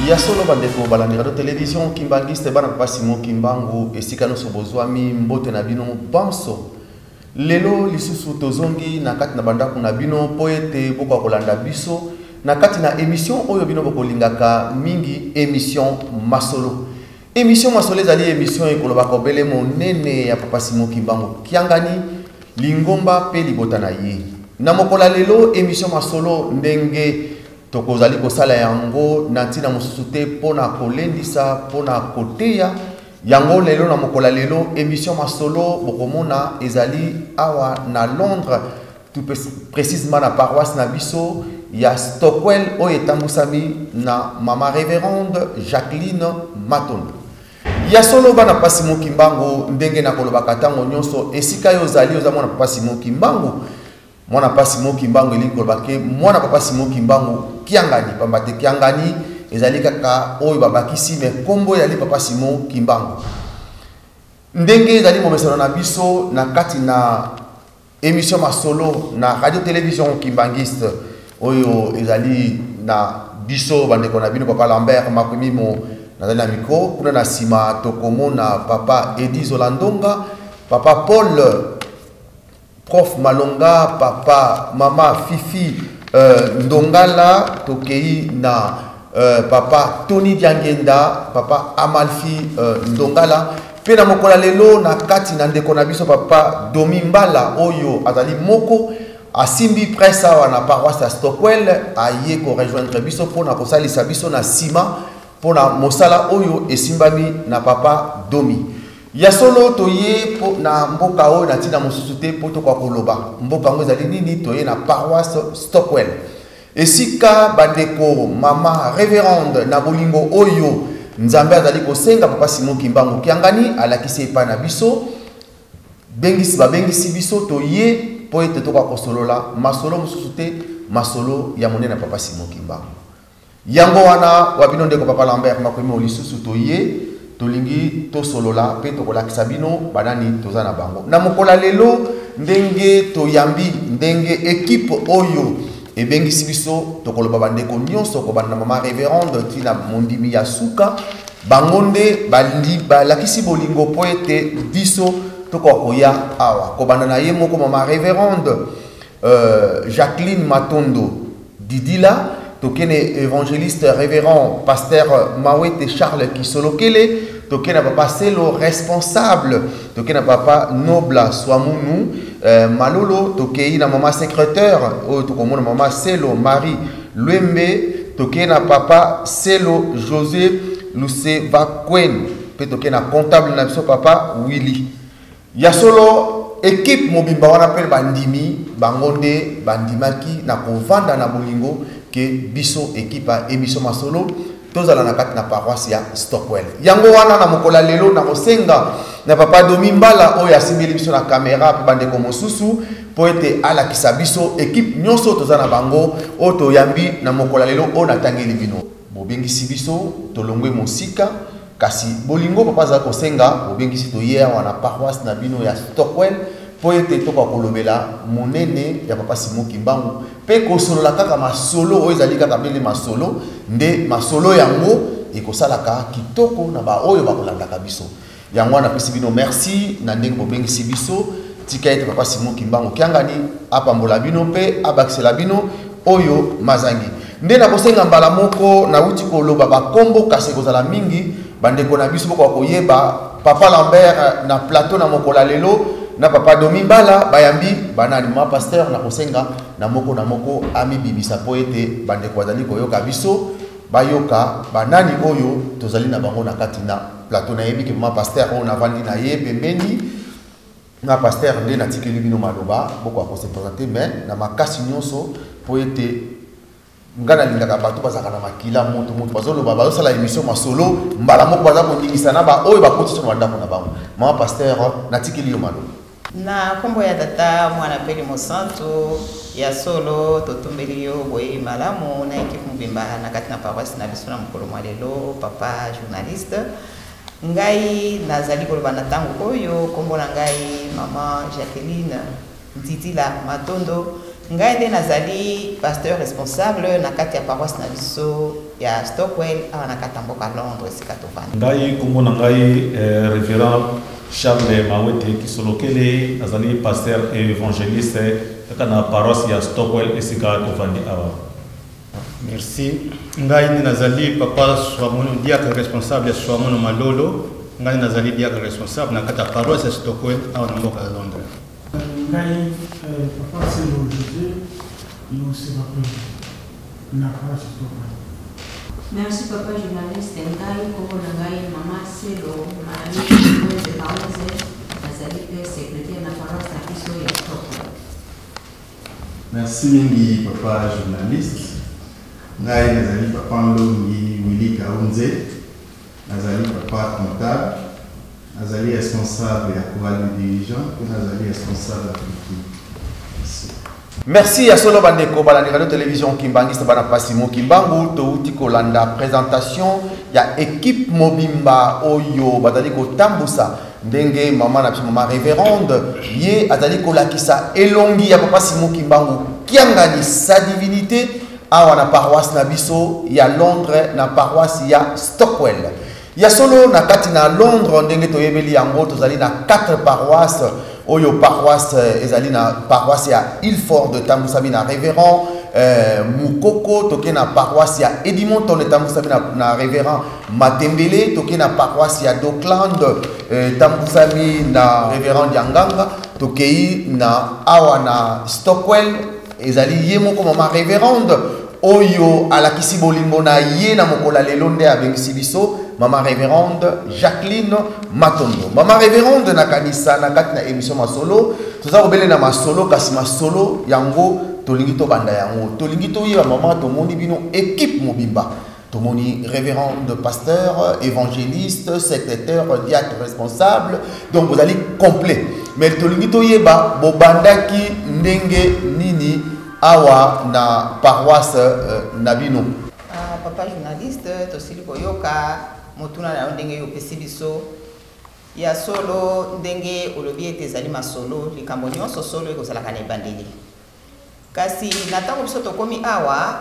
Ya solo, bandeko balandi radio télévision Kimbanguiste, bana Papa Simon Kimbangu, esika nyonso bozwami, mbote na bino banso. Lelo lisusu tozongi na kati na bandako na bino mpo ete bokoka kolanda biso na kati na émission oyo bino bokolingaka mingi, émission Masolo. Émission Masolo ezali émission ekolobaka obele monene ya Papa Simon Kimbangu Kiangani, lingomba mpe libota na ye. Na mokolo ya lelo, émission Masolo, ndenge tokozali kosala yango na ntina mosusu te mpo na kolendisa, mpo na koteya yango. Lelo, na mokolo ya lelo, émission Masolo bokomona ezali awa na Londres, tout précisément na paroisse na biso ya Stockwell, oyo etambusami na mama révérende Jacqueline Matondo. Ya solo, bana Papa Simon Kimbangu, ndenge nakolobaka ntango nyonso, esika yo ozali, oza mwana Papa Simon Kimbangu. Mwana Papa Simon Kimbangu elingi koloba ke mwana Papa Simon Kimbangu Kiangani, pamba te Kiangani ezali kaka oyo babakisi, me nkombo ezali Papa Simon Kimbangu. Ndenge ezali momesano na biso na kati na émission Masolo na radio télévision Kimbanguiste, oyo ezali na biso bandeko na bino Papa Lambert Makwemimo nazali na micro. Kuna na nsima tokomona Papa Edi Zolandonga, Papa Paul Prof Malonga, Papa Mama Fifi Ndongala, tokei na Papa Tony Diangenda, Papa Amalfi Ndongala. Mpe na mokolo ya lelo, na kati na ndeko na biso Papa Domi Mbala, oyo azali moko asimbi presse awa na paroisse ya Stockwell, aye korejoindre biso mpona kosalisa biso na nsima mpona mosala oyo esimbami na Papa Domi. Ya solo, toye po na mboka oyo na ntina mosusu te mpo tokoka koloba mboka yango ezali nini. Toye na paroisse Stockwell, esika bandeko mama révérende na bolingo oyo Nzambe azali kosenga Papa Simon Kimbangu Kiangani alakisi epai na biso. Bengisi, babengisi biso, toye mpo ete tokoka kosolola masolo mosusu te, masolo ya monene ya Papa Simon Kimbangu. Yango wana wa bino ndeko Papa Lambert Makwemi lisusu toye, tolingi tosolola mpe tokolakisa bino banani toza na bango na mokolo ya lelo. Ndenge toyambi, ndenge ekipe oyo ebengisi biso, tokoloba bandeko nyonso, kobanda na mama révérende ntina mondimi ya suka, bango nde balakisi bolingo mpo ete biso tokoka koya awa. Kobanda na ye moko mama révérende Jacqueline Matondo Didila, tokene évangéliste révérend pasteur Mawete Charles Kisolokele, tokene Papa Selo responsable, tokene Papa Nobla Swamunu Malolo, tokei na mama secrétaire oyo tokomona mama Selo Marie Lwembe, tokei na Papa Selo José Lusevakwen, mpe tokei na comptable na biso Papa Willy. Ya solo, ekipe mobimba wana mpe bandimi, bango nde bandimaki na kovanda na bolingo ke biso ekipe ya émission Masolo tozala na kati na paroisse ya Stockwell. Yango wana na mokolo ya lelo nakosenga na Papa Domi Mbala oyo asimbeli biso na kamera mpe bandeko mosusu mpo ete alakisa biso ekipe nyonso toza na bango oyo toyambi na mokolo ya lelo oyo natangeli bino. Bobengisi biso, tolongwe mosika, kasi bolingo papa azali kosenga, bobengisi, toye awa na paroisse na bino ya Stockwell mpo ete tokoka kolobela monene ya Papa Simon Kimbangu mpe kosolola kaka masolo oyo ezali kaka bele masolo. Nde masolo yango ekosalaka kitoko na baoyo bakolandaka biso. Yango wana napesi bino merci na ndenge bobengisi biso. Tika ete Papa Simon Kimbangu Kiangani apambola bino mpe abakisela bino oyo mazangi. Nde nakosenga mbala moko, nauti koloba bakombo, kasi ekozala mingi, bandeko na biso bokoka koyeba Papa Lambert na plateau na mokolo ya lelo na Papa Domi Mbala bayambi banani. Ma pasteur, nakosenga na moko na moko amibimisa mpo ete bandeko bazali koyoka biso bayoka banani oyo tozali na bango na kati na plateau. Nayebi ke mama pasteur oyo navandi na ye pembeni na pasteur, nde natikeli bino maloba, bokoka kose présenter, mais na makasi nyonso mpo ete nga nalingaka bato bazalaka na makila moto moto. Bazoloba, bazosala émission Masolo, mbala moko baza koningisa na baoyo bakoti so na bandako na bango. Mama pasteur, natikeli yo maloba. Na nkombo ya Tata, Mwana mpe Mosantu, ya solo totombeli yo boyei malamu na ekipe mobimba na kati na paroisse na biso na mokolo mwa lelo. Papa journaliste, ngai nazali koloba na ntango oyo, nkombo na ngai mama Jacqueline Ndidila Matondo. Ngai nde nazali pasteur responsable na kati ya paroisse na biso ya Stockwell awa na kati ya mboka Londres esika tovandi. Ngai kombo na ngai Reverend Charles Mawete Kisolokele, nazali pasteur evangeliste kaka na paroisse ya Stockwell esika tovandi awa. Merci. Ngai nde nazali papa Swamono, diacre responsable ya Swamono Malolo. Ngai nde nazali diacre responsable na kati ya paroisse ya Stockwell awa na mboka ya Londres. Ngai papa Selo Jose Luseba na paroisse Stockwell. Merci papa journaliste. Ngai kombo na ngai mama Selo Marie Louise Kaonze, nazali mpe secrétaire na paroisse na biso ya Stockwell. Merci mingi papa journaliste. Ngai nazali papa Nlongi Willy Kaunze, nazali papa comptable, nazali responsable ya chorale de dirigeant mpe nazali responsable ya culture. Merci. Merci ya solo bandeko balandi radio télévision Kimbangiste bana pasi mo Kimbangu touti kolanda présentation ya équipe mobimba oyo bazali kotambusa ndenge mama na biso mama révérende ye azali kolakisa elongi ya papa Simon Kimbangu Kiangani sa divinité awa na paroisse na biso ya Londres na paroisse ya Stockwell. Ya solo na kati na Londres ndenge toyebeli yango tozali na 4 paroisses oyo paroisse ezali na paroisse ya Ilford etambusami na révérend Mukoko, toke na paroisse ya Edmonton etambusami na révérend Matembele, toke na paroisse ya Dockland etambusami na révérend Dianganga, tokei na awa na Stockwell ezali ye moko mama révérende oyo alakisi bolingo na ye na mokolo ya lelo nde abengisi biso mama révérende Jacqueline Matondo. Mama révérende nakanisa na kati na émission masolo toza kobele na masolo, kasi masolo yango tolingi tobanda yango, tolingi toyeba mama, tomoni bino équipe mobimba, tomoni révérende pasteur, évangéliste, secrétaire, diacre responsable, donc vous allez complet. Mais tolingi toyeba bobandaki ndenge nini awa na paroisse na bino. Ah, papa journaliste, tosili koyoka motuna na yo ndenge yo opesi biso ya solo ndenge olobi ete ezali masolo, likambo nyonso solo ekozalaka na ebandeli. Kasi na ntango biso tokomi awa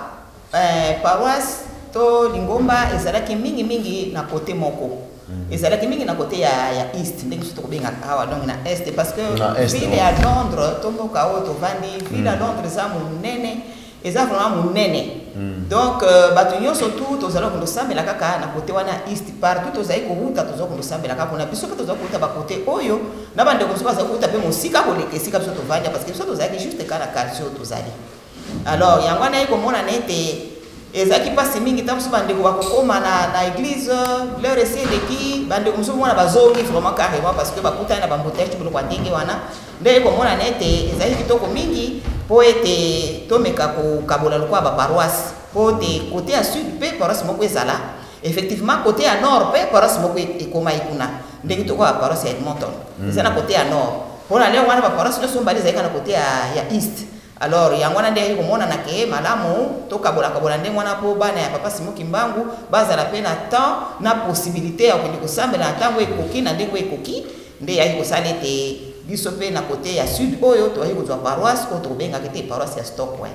paroisse to lingomba ezalaki mingi mingi na côté moko. Ezalaki mingi na côté ya east ndenge biso tokobengaka awa, donc na est, parce que na est, ville ya Londres to mboka oyo tovandi, ville ya Londres eza monene, eza vraiment monene. Donc bato nyonso tu tozali kosambela kaka na côté wana east, partout tozali kowuta tozali kosambela kaka kuna. Biso mpe tozali kowuta bakote oyo na bandeko mosusu bazali kowuta mpe mosika koleka esika biso tovandi, parce que biso tozalaki juste kaka na quartier oyo tozali. Alors yango wana ye komonana ete ezalaki mpasi mingi ntango mosusu bandeko bakokóma na église, l'heure esi eleki, bandeko mosusu mona bazongi vraiment carrément parce que bakutani na baembouteillage to biloko ya ndenge wana. Nde ye komonana ete ezalaki kitoko mingi mpo ete tomeka kokabola lokola baparoisse, mpo te côté ya sud mpe paroisse moko ezala, effectivement côté ya nord mpe paroisse moko ekomai kuna, ndenge tokoka paroisse ya Edmonton eza na côté ya nord. Mpona leo wana baparoisse nyonso mibale ezalaki na côté ya east. Alors yango wana nde komonana ke malamu tokabolakabola ndenge wana mpo bana ya papa Simon Kimbangu bazala mpe na temps na possibilité ya kokende kosambela na ntango ekoki na ndenge ekoki. Nde eyaki kosala ete biso mpe na côté ya sud oyo toyaki kozwa paroisse oyo tokobengaka ete paroisse ya Stockwell.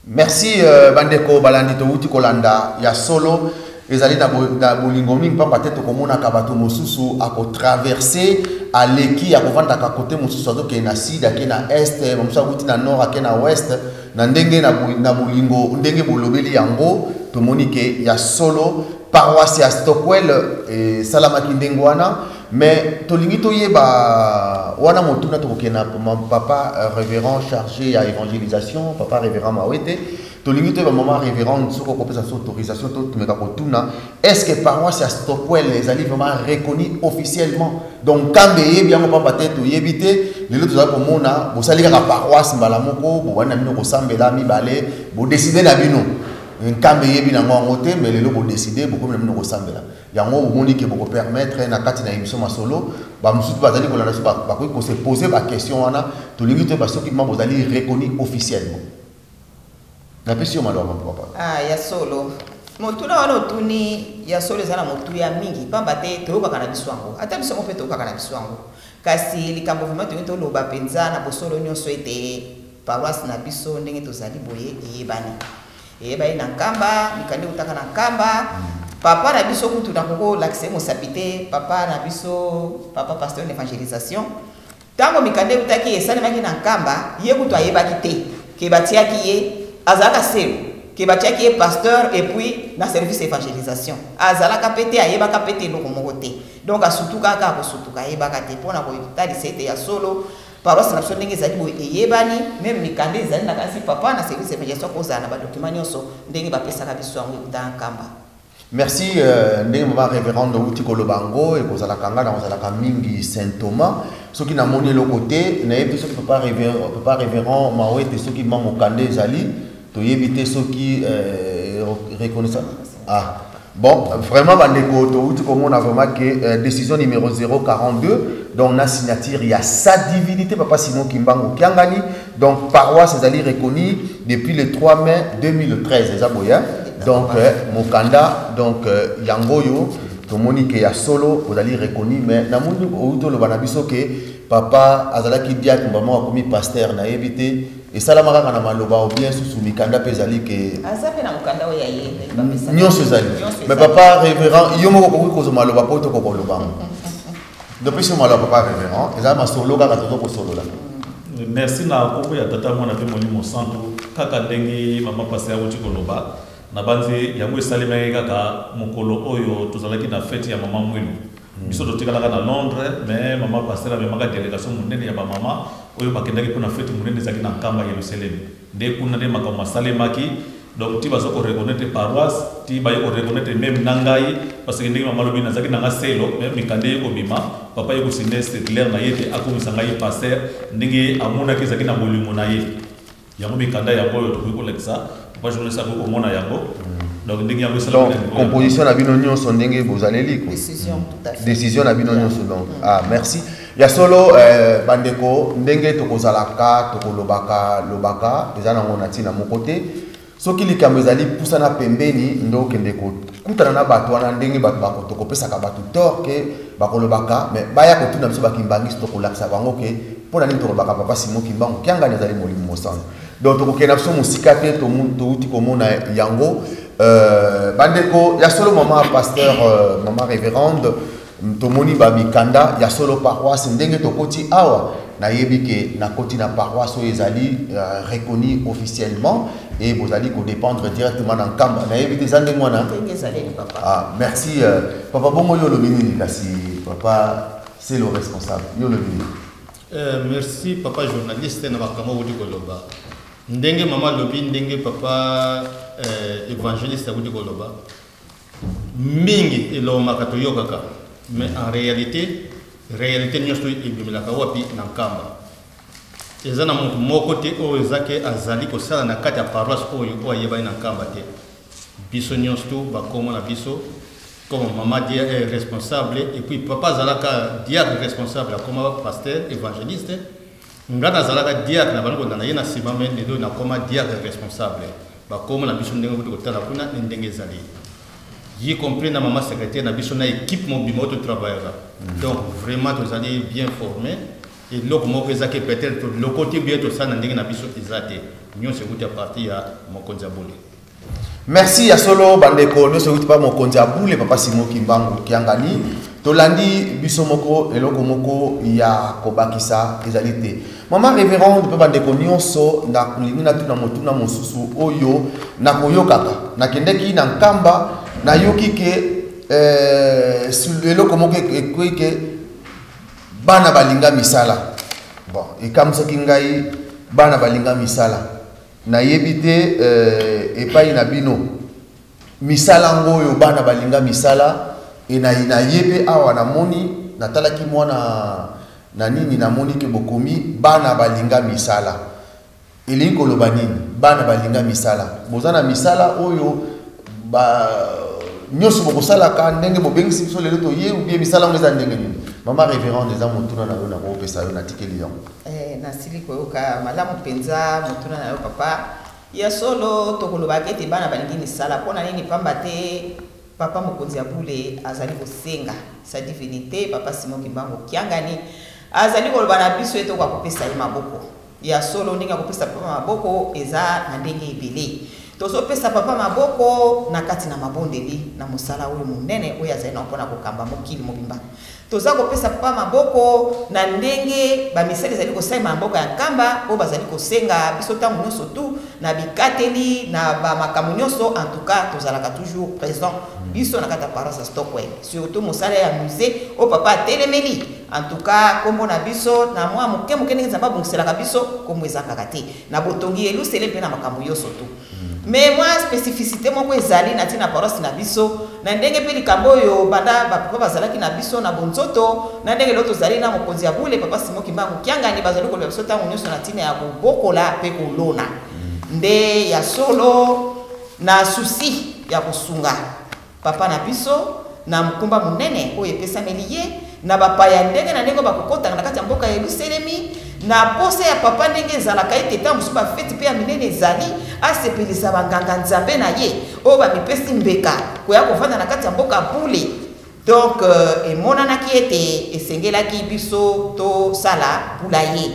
Merci bandeko balandi towuti kolanda ya solo ezali na bolingo mingi pamba te tokomonaka bato mosusu akotraverse aleki akovandaka kote mosusu azokende na sud ake na est, mosusu awuti na nord ake na ouest, na ndenge na bolingo ndenge bolobeli yango tomoni ke ya solo paroisse ya Stockwell esalamaki ndenge wana. Mais tolingi toyeba wana motuna tokokende na papa révérend chargé ya évangélisation, papa révérend Mawete. Tolingi toyeba mama révérend soki okopesa biso autorisation to tumeka kotuna, est-ce que paroisse ya Stockwell ezali vraiment reconnu officiellement? Donc kambe eyebi yango pamba te toyebi te, lelo tozali komona bosali kaka paroisse mbala moko, bobandi na bino kosambela mibale, bodeside na bino nkambe eyebi nango yango te, mais lelo bodeside bokomi na bino kosambela yango, bomoni ke bokopermettre na kati na émission masolo bamosusu bazali kolanda biso bakoki kose poser baquestion wana. Tolingi toyeba soki ma bozali reconnu officiellement. Napesi yo maloba, papa. Ah, ya solo motuna wana otuni ya solo eza na motuya mingi pamba te toyokaka na biso yango, ata biso yango mpe toyokaka na biso yango. Kasi likambo vraiment tolingi toloba mpenza na bosolo nyonso ete Paroisse na biso ndenge tozali boye eyebani. Eyebani na Nkamba, mikanda eutaka na Nkamba. Papa na biso kutu nakoki kolakisa ye mosapi te, papa na biso, papa pasteur d'evangelisation. Tango mikanda eutaki esalemaki na Nkamba, ye kutu ayebaki te ke batiaki ye, azalaka selo, ke batiaki ye pasteur et puis na service evangelisation. Azalaka pe te, ayebaka pe te eloko moko te. Donc asutuka kaka kosutuka, ayebaka te pona kotalisa ete ya solo paroisse na biso ndenge ezali boye eyebani, meme mikanda ezali na kasi papa na service evangelisation akozala na ba documents nyonso ndenge bapesaka biso yango euta Nkamba. Merci ndenge mama reverende outi koloba yango ekozalaka nga nakozalaka mingi Saint Thomas soki namoni eloko te nayebi te soki papa révérend, papa révérend Mawete soki ma mokanda ezali toyebi te soki reconnaissance ah bon vraiment bandeko touti komona vraiment que décision numéro 042 donc na signature ya sa divinité papa Simon Kimbangu Kiangani donc paroisse ezali reconnue depuis le 3 mai 2013 eza boye hein? Donc mokanda donc yango oyo tomoni ke ya solo ozali reconnu mais namoni outi oloba na biso ke papa azalaki diacre mbama akomi pasteur nayebi te esalama kaka na maloba ou bien susu mikanda mpe ezali ke aza mpe na mokanda oyo ya ye bapesaka. Nyonso ezali. Nyonso Mais ezali. Papa révérend yo moko okoki kozwa maloba mpo tokoka koloba yango. Topesi yo maloba papa révérend, eza masolo kaka tozo kosolola. Merci na kombo ya tata mwana mpe molimo santu kaka ndenge mama pasteur awuti koloba nabanzi yango esalemaki kaka mokolo oyo tozalaki na fete ya mama Mwilu. Biso totikalaka na Londres mais mama pasteur amemaka délégation monene ya ba mama oyo bakendaki mpona fete monene ezalaki na Nkamba Yerusalem. Nde kuna nde makambo masalemaki. Donc ti bazo ko reconnaître paroisse, ti baye ko reconnaître même na ngai parce que ndenge mama alobi nazalaki na nga selo mais mikanda eye kobima papa ye ko signer circulaire na ye te akomisa ngai pasteur ndenge amonaki ezalaki na bolingo na ye. Yango mikanda yango oyo tokoki kolakisa papa journaliste akoki komona yango. Donc ndenge yango esalamaki Donc, na niveau ya composition na bino nyonso ndenge bozaleli ko. Décision, tout à fait. Décision na bino nyonso donc. Ah merci. Ya solo bandeko ndenge tokozalaka tokolobaka lobaka eza nango na ntina moko te. Soki likambo ezali pusana pembeni nde okende kokutana na bato wana ndenge bato bako tokopesaka bato tort ke bakolobaka mais baya kotuna biso bakimbangisi tokolakisa bango ke mpona nini tokolobaka papa Simon Kimbangu Kiangani azali molimo mosantu. Donc tokokende na biso mosika te, touti komona yango. Bandeko ya solo mama pasteur, mama révérende, tomoni ba mikanda ya solo paroisse ndenge tokoti awa nayebi ke nakoti na paroisse oyo ezali reconnu officiellement et bozali kodépendre directement na Nkamba. Nayebi te eza ndenge wana? Ndenge ezaleli, papa. Ah, merci. Papa bongo yo olobi nini kasi papa c'est le responsable. Yo olobi nini? Merci papa journaliste na makambo outi koloba. Ndenge mama alobi, ndenge papa évangéliste awuti koloba, mingi elomaka toyokaka, mais en réalité, réalité nyonso ebimelaka wapi? Na Nkamba. Eza na moto moko te oyo eza ke azali kosala na kati ya paroisse oyo oyo ayebani na Nkamba te. Biso nyonso tu bakoma na biso comme mama dia est responsable et puis papa azalaka diacre responsable akoma pasteur évangéliste. Nga nazalaka diacre na bandi kolanda ye na nsima, mais lelo nakoma diacre responsable. Bakoma na biso ndenge kuti kotala kuna ni ndenge ezali, y compris na mama secrétaire na biso na équipe mobimba oyo totravaillaka. Donc vraiment tozali bien formé. Eloko moko eza ke peut-être tolokoti bien tosala na ndenge na biso eza te, nyonso ekuti ya parti ya mokonzi ya bule. Merci ya solo bandeko nyonso ekuti pa mokonzi ya bule papa Simon Kimbangu Kiangani. Tolandi biso moko eloko moko ya kobakisa ezali te. Mama révérende mpe bandeko nyonso nalingi natuna motuna mosusu oyo nakoyokaka. Nakendeki na Nkamba, nayoki ke eloko moko ekwei ke bana balinga misala. Bon, ekamwisaki ngai bana balinga misala. Nayebi te epai na bino misala ngo oyo bana balinga misala e na nayebi awa namoni natalaki mwana na nini namoni ke bokomi bana balinga misala. Elingi koloba nini? Bana balinga misala. Boza na misala oyo ba nyonso bokosalaka ndenge bobengisi biso lelo toye ou bien misala ngo eza ndenge nini? Mama révérende eza motuna na yo nakopesa yo natikeli yango. Nasili koyoka malamu mpenza motuna na yo papa. Ya solo tokolobaka ete bana balingi misala mpona nini? Pamba te papa mokonzi ya bule azali kosenga sa divinité papa Simon Kimbangu Kiangani azali koloba na biso ete okoka kopesa ye maboko. Ya solo, ndenge ya kopesa papa maboko eza na ndenge ebele. Tozopesa papa maboko na kati na mabondeli na mosala oyo monene oyo azali nango mpona kokamba mokili mobimba. Toza kopesa papa maboko na ndenge bamisala ezali kosalema na mboka ya Nkamba, oyo bazali kosenga biso ntango nyonso tu na bikateli na bamakambo nyonso. En tout cas, tozalaka toujours présent biso na kati ya paroisse ya Stockwell, surtout mosala ya musée oyo papa atelemeli. En tout cas, nkombo na biso na mwa moke moke ndenge Nzambe abongiselaka biso, nkombo ezangaka te na botongi elusele mpe na makambo nyonso tu. Mais mwa spécificité moko ezali na ntina paroisse na biso, na ndenge mpe likambo oyo banda bapapa bazalaki na biso na bonzoto, na ndenge lelo tozali na mokonzi ya bule papa Simon Kimbangu Kiangani, bazali koloba biso ntango nyonso na ntina ya kobokola mpe kolona. Nde ya solo, na souci ya kosunga papa na biso na mokumba monene oyo epesameli ye na bapaya ndenge na ndenge oyo bakokotaka na kati ya mboka ya Yelusalemi, na posa ya papa ndenge ezalaka ete ntango mosusu bafeti mpe ya minene ezali, asepelisa banganga nzambe na ye oyo bamipesi mbeka koya kovanda na kati ya mboka bule. Donc emonanaki ete esengelaki biso tosala poulailler.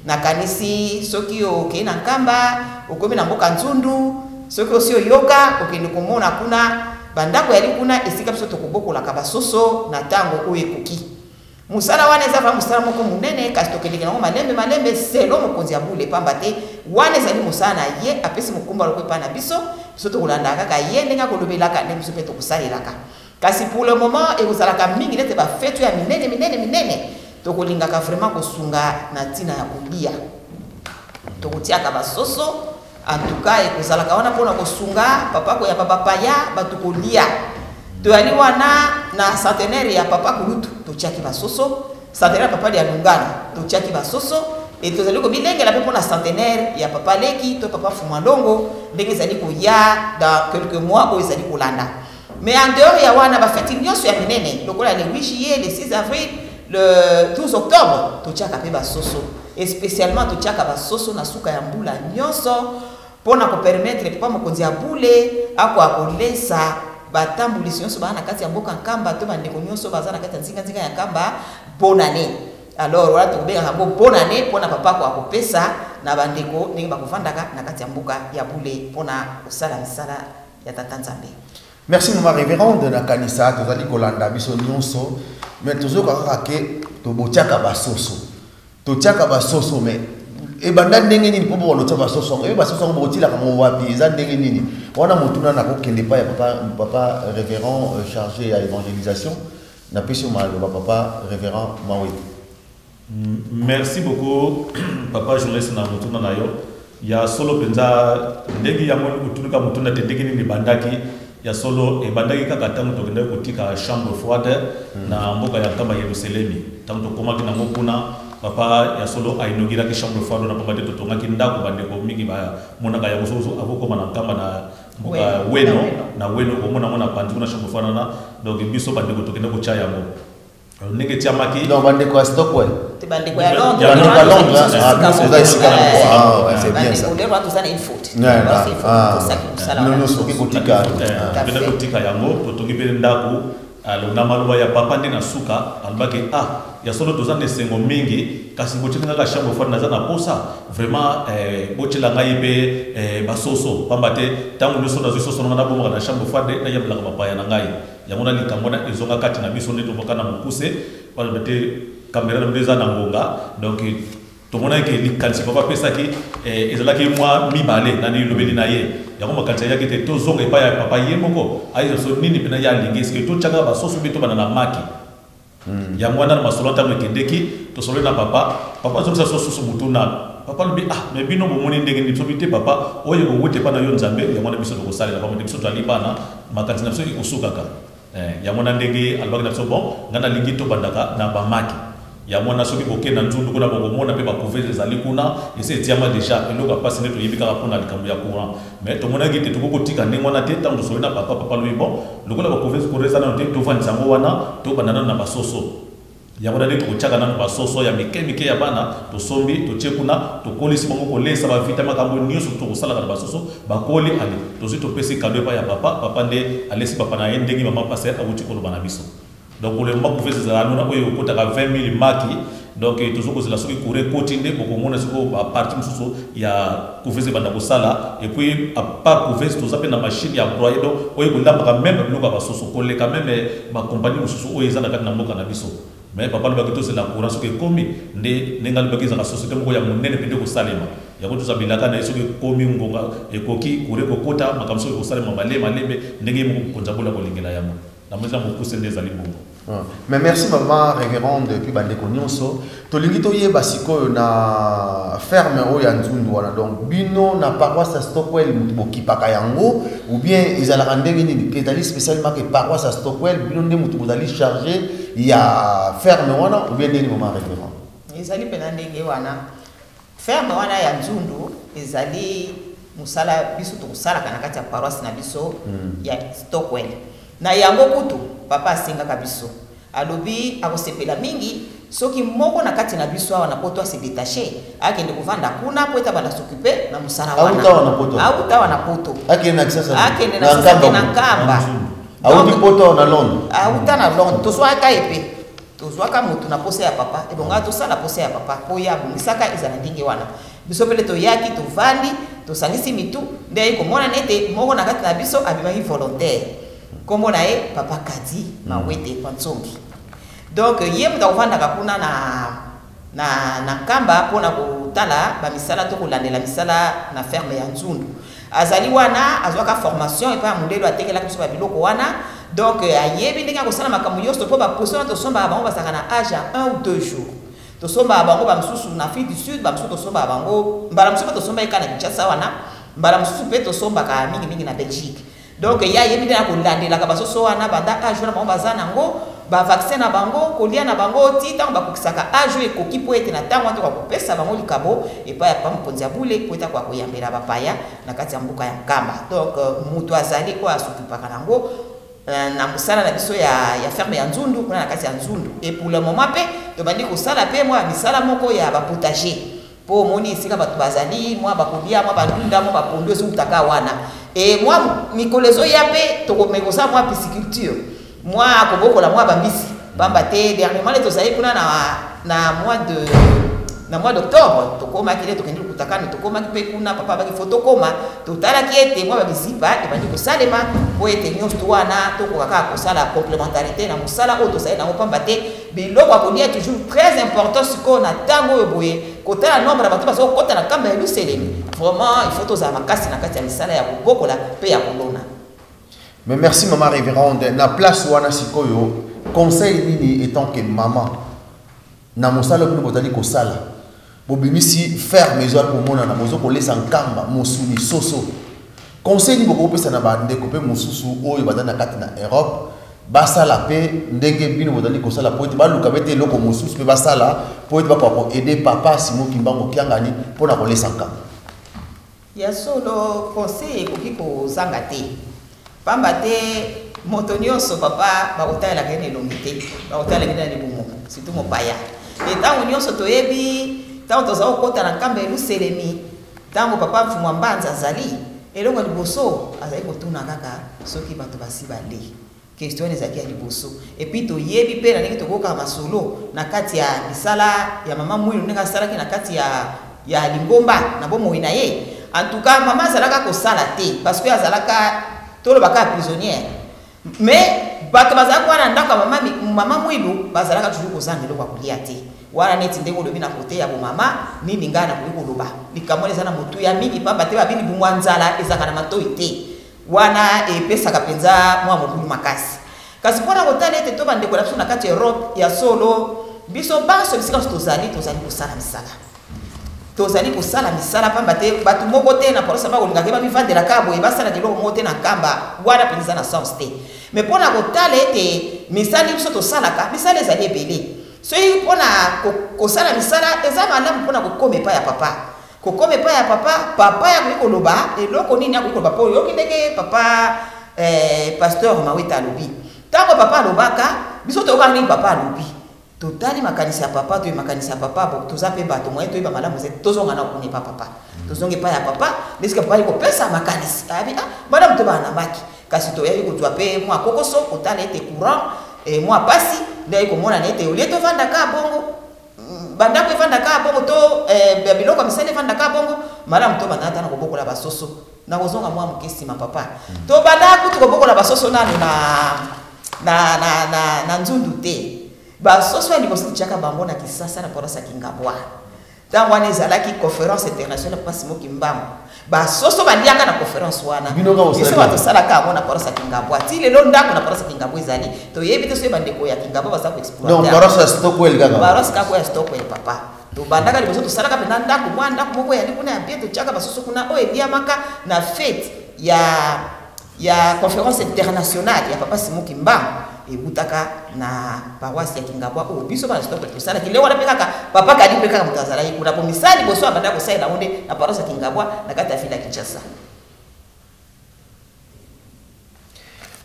Nakanisi soki okei na Nkamba, okomi na mboka Nzundu, soki osi oyoka, okende komona kuna bandako yali kuna esika biso tokobokolaka basoso na ntango oyo ekoki. Mosala wana eza vraiment mosala moko monene, kasi tokendeke nango malembe malembe selo mokonzi ya bule, pamba te wana ezali mosala na ye, apesi mokumba loko epai na biso, biso tokolandaka kaka ye ndenge akolobelaka, ndenge biso mpe tokosalelaka. Kasi pour le moment ekozalaka mingi nete bafetu ya minene minene minene, tokolingaka vraiment kosunga na ntina ya kolia, tokotiaka basoso. En tout cas, ekozalaka wana mpona kosunga papa koyamba bapaya bato kolia. Toyali wana na centenaire ya papa Kulutu, totiaki basoso. Centenaire ya papa Dialungana, totiaki basoso. E tozali komilengela mpe mpona centenaire ya papa Leki to papa Fumalongo ndenge ezali koya dans quelques mois oyo ezali kolanda. Mais en dehors ya wana, bafeti nyonso ya minene lokola le 8 juillet, le 6 avril, le 12 octobre, totiaka mpe basoso. Et spécialement totiaka basoso na suka ya mbula nyonso mpona kopermettre papa mokonzi ya bule akoka kolesa batambulisi nyonso baa na kati ya mboka Nkamba to bandeko nyonso baza na kati ya nzinganzinga ya Nkamba bonne année. Alors wana tokobengaka yango bonne année mpona papa akoka kopesa na bandeko ndenge bakovandaka na kati ya mboka ya bule mpona kosala misala ya tata Nzambe. Merci mama révérende. Na kanisa tozali kolanda biso nyonso, mais tozoyoka kaka ke tobotiaka basoso, totiaka basoso, mais ebanda ndenge nini mpo bokona otia basoso yango? Ebe basoso yango bokotilaka yango wapi? Eza ndenge nini wana? Motuna nakokende epai ya papa révérend chargé ya évangélisation. Napesi yo maloba, papa révérend Mawete. Merci beaucoup, papa journaliste, na motuna na yo. Ya solo mpenza, ndenge yango otunika motuna te ndenge nini ebandaki, ya solo ebandaki kaka ntango tokendaki kotika chambre froide na mboka ya Nkamba Yerusalemi. Ntango tokomaki nango kuna, papa ya solo ainauguraki chambre froide wana, pamba te totongaki ndako. Bandeko mingi bamonaka yango soki akokoma na Nkamba na mboka Weno, na Weno okomona yango na panzi kuna, chambre froide wana. Donc biso bandeko tokende kotya yango ndenge etiamaki. Donc bandeko ya Stockwell? Te, bandeko ya Londres. Bandeko ya Londres, ah, biso oza esika moko. Ah ouais, c'est bien ça. Bandeko wana toza na il faut nyonso okoki kotika. Tokende kotika yango, totongi mpe ndako. Alors na maloba ya papa nde na suka alobaki: "Ah, ya solo toza na esengo mingi, kasi botieli kaka chambre froide, naza na posa vraiment botiela ngai mpe basoso, pamba te ntango nyonso nazwi soso nanga nabomaka na chambre froide, nayambelaka bapaya na ngai." Yango na likambo wana ezonga kati na biso nde toboka na mokuse wana te, kamera na biso eza na ngonga. Donc tomonaki ke likanisi papa apesaki ezalaki mwa mibale na lilobeli na ye. Yango makanisi ayaki te tozonga epai ya papa ye moko, ayeba so nini mpena ye alingi, eske totyaka basoso mpe tobanda na maki. Yango wana na masolo ntango ekendeki, tosololi na papa, papa azongisa so susu motuna. Papa alobi: "Ah, mais bino bomoni ndenge nini?" Sobi te, papa, oyo ekowuta epai na yo Nzambe, yango wana biso tokosalela, pamba te biso toali bana, makanisi na biso ekosukaka. Yango wana ndenge alobaki na biso: "Bon, ngai nalingi tobandaka na bamaki." Yango wana soki bokende na Nzundu kuna, bokomona mpe bacouveuse ezali kuna, esi etiama déjà. Eloko ya mpasi nde toyebi kaka mpona likambo ya courant, mais tomonaki te tokoki kotika ndenge wana te. Ntango tosoli na papa, papa alobi: "Bon, lokola bacouveuse courant eza nano te, tovandisa yango wana, tobanda nano na basoso." Yango wana nde tokotiaka nano basoso ya mike mike ya bana, tosombi, totie kuna, tokolisi bango, kolesa bavita, makambo nyonso tokosalaka na basoso. Bakoli, ale tozwi, topesi cadeau epai ya papa. Papa nde alesi papa na ye ndenge mama pasteur awuti koloba na biso. Donc kolemba couveuse ezala nona oyo ekotaka 20 000 maki. Donc tozo kozela soki courant ekoti nde bokomona sikoyo ba partie mosusu ya couveuse ebanda kosala. Et puis à part couveuse, toza mpe na machine ya broyer, donc oyo ekolambaka meme biloko ya basoso koleka meme bacompagnie mosusu oyo eza na kati na mboka na biso. Mais papa alobaki tozela courant soki ekomi nde ndenge alobaki ezalaka société moko ya monene mpe nde kosalema yango. Toza bilaka na ye, soki ekomi ngonga ekoki, courant ekokota, makambo soki ekosalema malembe malembe ndenge ye moko mokonzi abola kolingela yango. Na moni na mokuse nde ezali bongo. Ah. Mais merci maman révérende. Et puis bandeko nyonso, tolingi toyeba sikoyo na ferme oyo ya Nzundu wana, donc bino na paroisse ya Stockwell moto bokipaka yango ou bien ezalaka ndenge nini? Ke ezali spécialement ke paroisse ya Stockwell, bino nde moto bozali chargé ya ferme wana ou bien ndenge, maman révérende? Ezali mpena ndenge wana. Ferme wana ya Nzundu ezali mosala biso tokosalaka na kati ya paroisse na biso ya Stockwell. Na yango kutu papa asengaka biso, alobi akosepela mingi soki moko na kati na biso awa na poto ase détaché, akende kovanda kuna po ete abanda s'occuper na mosala wana. Auta wana poto? Auta wana poto. Akende na Kisasa? Akende na Kisasa te, na Nkamba. Auti poto na Londres? Auta na Londres. Tozwaka ye mpe tozwaka motu na posa ya papa, ebongaka tosala posa ya papa mpo ye abongisaka ezala ndenge wana. Biso mpele toyaki, tovandi, tosangisi mitu nde ayi komona ete moko na kati na biso abimaki volontaire, nkombo na ye papa Kadi Mawete Pantsongi. Donc ye moto akovandaka kuna na Nkamba mpona kotala bamisala to kolandela misala na ferme ya Nzundu. Azali wana, azwaka formation epai ya mondelo, atekelaki biso babiloko wana. Donc ayebi ndenge akosala makambo nyonso mpo baposo wana tosombaka bango bazalaka na age ya 1 ou 2 jours. Tosombaka bango bamosusu na Afrique du Sud, bamosusu tosombaka bango, mbala mosusu mpe tosombaki kaka na Kinshasa wana, mbala mosusu mpe tosombaka mingimingi na Belgique. Donc ye ayebi nde akolandelaka basoso wana banda age wana bango baza nango, bavaccin na bango, kolia na bango, ti ntango bakokisaka age oyo ekoki mpo ete na ntango wana tokoka kopesa bango likabo epai ya papa mokonzi ya bule mpo ete akoka koyambela bapaya na kati ya mboka ya Nkamba. Donc moto azali oyo asokipaka nango na mosala na biso ya ferme ya Nzundu kuna na kati ya Nzundu. Et pour le moment mpe tobandi kosala mpe mwa misala moko ya bapotager, mpo omoni esika bato bazali, mwa bakolia, mwa bandunda, mwa bapondu ezowutaka wana. E mwa mikolo ezoya mpe tokomeka kosala mwa pisciculture, mwa kobokola mwa bambisi, pamba te dernièrement nde tozali kuna na mois d'octobre, tokomaki nde tokende lokutakano, tokomaki mpe kuna, papa abaki fo tokoma, totalaki ete mwa babiziba ebandi kosalema mpo ete nyonso to wana tokoka kaka kosala complémentarité na mosala oyo tozali nango, pamba te biloko ya kolia toujours très important. Sikoyo na ntango oyo boye, kotala nombre ya bato baza kokɔta na Nkamba ya Luselemi, vraiment il faut tozala makasi na kati ya misala ya kobokola mpe ya kolona. Mais merci maman révérende. Na place wana sikoyo, conseil nini étant que maman na mosala bino bozali kosala, bobimisi ferme ezwali komonana, bozo kolesa Nkamba mosuni soso, conseil nini bokopesa na bandeko mpe mosusu oyo baza na kati na Europe, basala mpe ndenge bino bozali kosala, po ete baluka mpe te eloko mosusu mpe basala po ete bakoka koaider papa Simon Kimbangu Kiangani mpona kolesa Nkamba? Ya solo, conseil ekoki kozanga te, pamba te moto nyonso, papa, bakotalelaka ye na elongi te, bakotalelaka ye na libumu, surtout mopaya. E ntango nyonso toyebi, ntango toza kokɔta na Nkamba Eluselemi, ntango papa Mfumu Mbanza azali, eloko ya liboso azali kotuna kaka soki bato basi bale. Question wana ezalaki ya liboso. Et puis toyebi mpe na ndenge tokokaka masolo na kati ya misala ya mama Mwilu, ndenge asalaki na kati ya lingomba na bomoi na ye. En tout cas mama azalaka kosala te parce que azalaka, tolobaka, prisonnière. Mais bato bazalaka wana ndako ya mama Mwilu bazalaka toujours kozanga eloko ya kolia te. Wana neti ndenge olobi na kote ya bomama nini, ngai nakoki koloba likambo wana eza na motuya mingi, pamba te babini bumwa nzala ezalaka na matoi te. Wana epesaka mpenza mwa mobulu makasi. Kasi mpona kotala ete to bandeko na biso na kati ya Europe, ya solo, biso banso bisika nyonso tozali, tozali kosala misala, tozali kosala misala, pamba te bato moko te na paroisse bakolingaka bamivandelaka boye, basalaka eloko moko te na Nkamba. Wana mpenza eza na sens te. Mais mpona kotala ete misala biso tosalaka, misala ezali ebele. Soki mpona kosala misala eza malamu mpona kokoma epai ya papa, kokoma epai ya papa, papa akoki koloba eloko nini? Akoki koloba mpo oyoki ndenge papa pasteur Maweta alobi. Ntango papa alobaka, biso toyokaka ndenge papa alobi, totali makanisi ya papa, toyebi makanisi ya papa. Bo toza mpe bato, moye toyeba malamu eza tozonga na kuna epa papa, tozonga epai ya papa ndesika papa ali kopesa makanisi, ayabi ah malamu tobana na maki. Kasi toyaki kozwa mpe mwa kokoso, kotala ete courant mwa pasi nde ayi komonana ete olie tovandaka bongo. Bandako efandaka bongo to eh, biloko ya misala efandaka bongo malamu. Tobanda ata na kobokola basoso, na kozonga mwa moke nsima, papa. Tobanda kutu kobokola basoso nanu na nzundu te. Basoso ya liboso totiaka bango na Kisasa, na paroisse ya Kingabwa. Ntango wana ezalaki conférence internationale Papa Simon Kimbangu. Basoso baliaka na conférence wana. Bino kaka biso osalaki bato tosalaka yango na paroisse ya Kingabwa. Ti lelo ndako na paroisse ya Kingabwa ezali, toyebi te soki bandeko ya Kingabwa baza Donc koexploiter. Paroisse ya Stockwell kaka? Paroisse kaka ya Stockwell, papa. Tobandaka liboso, tosalaka mpenza ndako, mwa ndako moko eyali kuna ya bien, totiaka basoso kuna oyo eliamaka na fête ya conférence internationale ya Papa Simon Kimbangu, ewutaka na paroisse ya Kingabwa oyo biso bana Stockwell tosalaki. Lelo wana mpe kaka papa Kadi mpe kaka moto azalaki kuna po misala liboso abanda kosalela yango nde na paroisse ya Kingabwa na kati ya ville ya Kinshasa.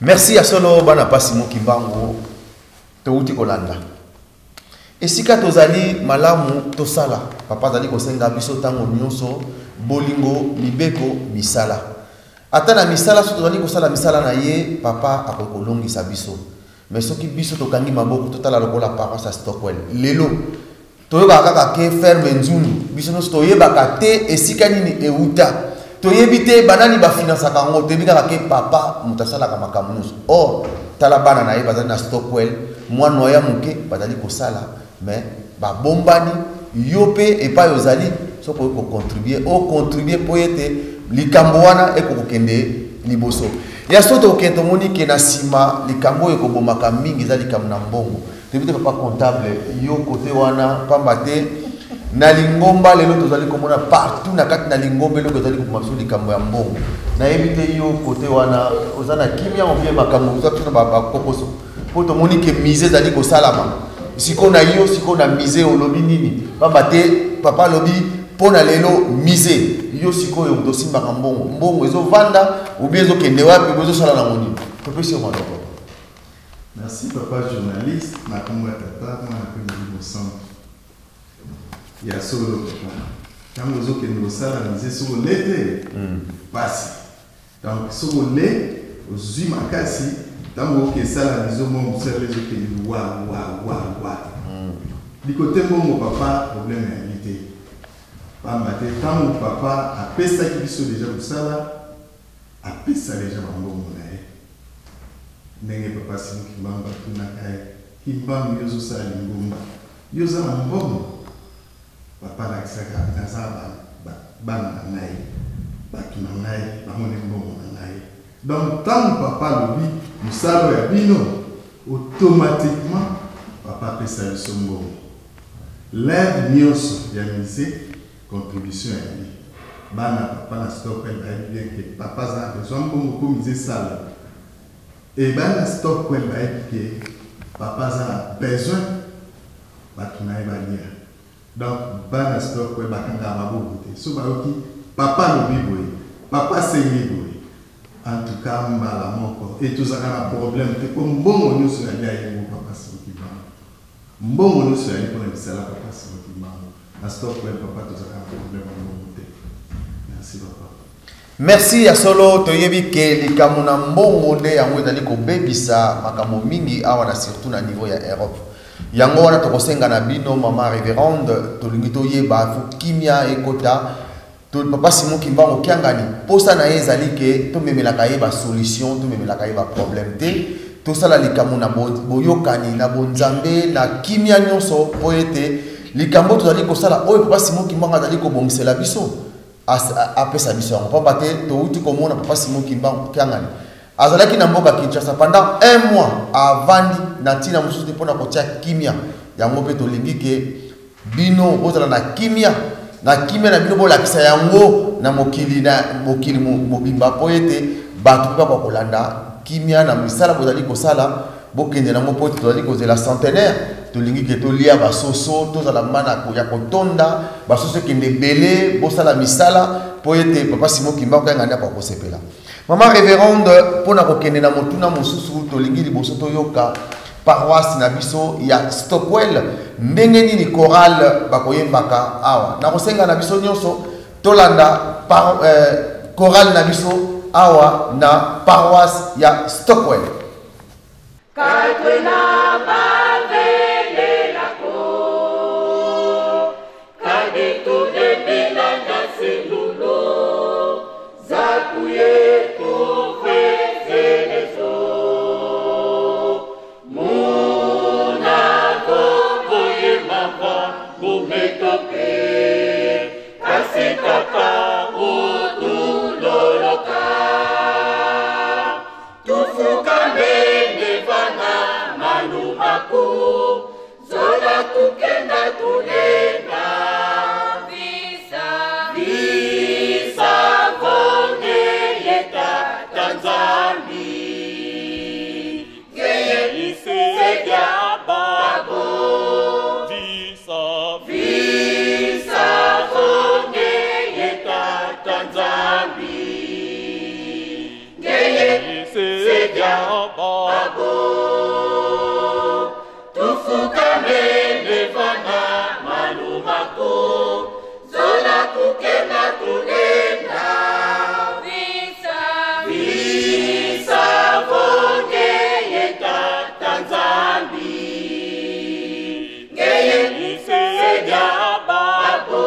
Merci. Ya solo, bana Pa Simon Kimbangu, touti kolanda esika tozali malamu tosala. Papa azali kosenga biso ntango nyonso bolingo, mibeko, misala. Ata na misala, soki tozali kosala misala na ye, papa akoki kolongisa biso. Mais soki biso tokangi maboko, totala lokola paroisse ya Stockwell lelo, toyokaka kaka ke ferme nzundu. Biso nyonso toyebaka te esika nini euta, toyebi te banani bafinansaka yango, toyebi kaka ke papa moto asalaka makambo nyonso. Or tala bana na ye bazali na Stockwell, mwana ya moke bazali kosala, mais babombani. Yo mpe epai ozali, soki okoki kocontribuer, ocontribuer mpo ete likambo wana ekokokende liboso. Ya so tokokende, tomoni ke na nsima likambo oyo ekobomaka mingi eza likambo na mbongo. Toyebi te, papa comptable, yo kote wana, pamba te na lingomba lelo tozali komona partout na kati na lingomba eloko ezali koboma biso likambo ya mbongo. Nayebi te, yo kote wana oza na kimia ou bien makambo oza biso na bakokoso? Mpo tomoni ke musée ezali kosalama sikoyo na yo, sikoyo na musée olobi nini? Pamba te papa alobi mpo na lelo musée, yo sikoyo moto osimbaka mbongo, mbongo ezovanda ou bien ezokende wapi, bo ezosala nango nini? Topesi yo maloko. Merci, papa journaliste. Na kombo ya Tata, Mwana mpe Molimo Santo. Ya solo, papa, ntango ozokende kosala musée, soki ole te, pasi. Donc soki ole, ozwi makasi, ntango oke esala musée, mwa mosala ezokende wa wa wa wa likote mbongo. Papa, problème eyali te, pamba te ntango papa apesaki biso deja mosala, apesa deja bambongo na ye. Ndenge papa Simon Kimbangu atunaka ye: "Kimbangu, yo ozosala lingomba, yo oza na mbongo?" Papa alakisaka: "Naza bana na ngai, bato na ngai, bango nde mbongo na ngai." Donc ntango papa alobi mosala ya bino, automatiquement papa apesa biso mbongo. Leve nyonso ya musée, contribution ya ye. Bana papa na Stockwell bayebi bien ke papa aza na besoin mbongo mpo musée esala, e bana Stockwell bayebi ke papa aza na besoin bato na ye balia. Donc bana Stockwell bakangaka maboko te. So bayoki papa alobi boye, papa asengi boye, en tout cas mbala moko, e tozalaka na problème te, mpo mbongo nyonso yali ayengo papa Simon Kimbangu. Mbongo nyonso yali mpona misala papa Simon Kimbangu. Na Stockwell, papa, tozalaka na problème ya mbongo te. Merci, papa. Merci. Ya solo, toyebi ke likambo na mbongo nde yango ezali kobebisa makambo mingi awa na surtout na niveau ya Europe. Yango wana tokosenga na bino, mama révérende, tolingi toyeba fo kimia ekota. To papa Simon Kimbangu Kiangani, posa na ye ezali ke tomemelaka ye basolution, tomemelaka ye baproblème te. Tosala likambo na boyokani na bonzambe, na kimia nyonso, mpo ete likambo tozali kosala oyo papa Simon Kimbangu azali kobongisela biso, apesa biso yango. Pamba te touti komona papa Simon Kimbangu Kiangani azalaki na mboka Kinshasa pendant un mois, avandi na ntina mosusu te, mpona kotia kimia. Yango mpe tolingi ke bino bozala na kimia, na kimia na bino bolakisa yango na mokili, na mokili mobimba, mpo ete bato mpe bakoka kolanda kimia na misala bozali kosala. Bokende nango, mpo ete tozali kozela centenaire. Tolingi ke tolia basoso, tozala mana ya kotonda, basoso ekende ebele. Bosala misala mpo ete papa Simon Kimbangu Kiangani akoka kosepela. Mama révérende, mpona kokende na motuna mosusu, tolingi liboso toyoka paroisse na biso ya Stockwell, ndenge nini chorale bakoyembaka awa. Nakosenga na biso nyonso tolanda chorale na biso awa na paroisse ya Stockwell. Katwena bavelelako. Tata Nzambi ngeye isedia babo visa visa ngeye Tata Nzambi ngeye isedia babo tufukamele vana malumako zola kukena kulenda Visa visa ngeye Tata Nzambi ngeye isedia babo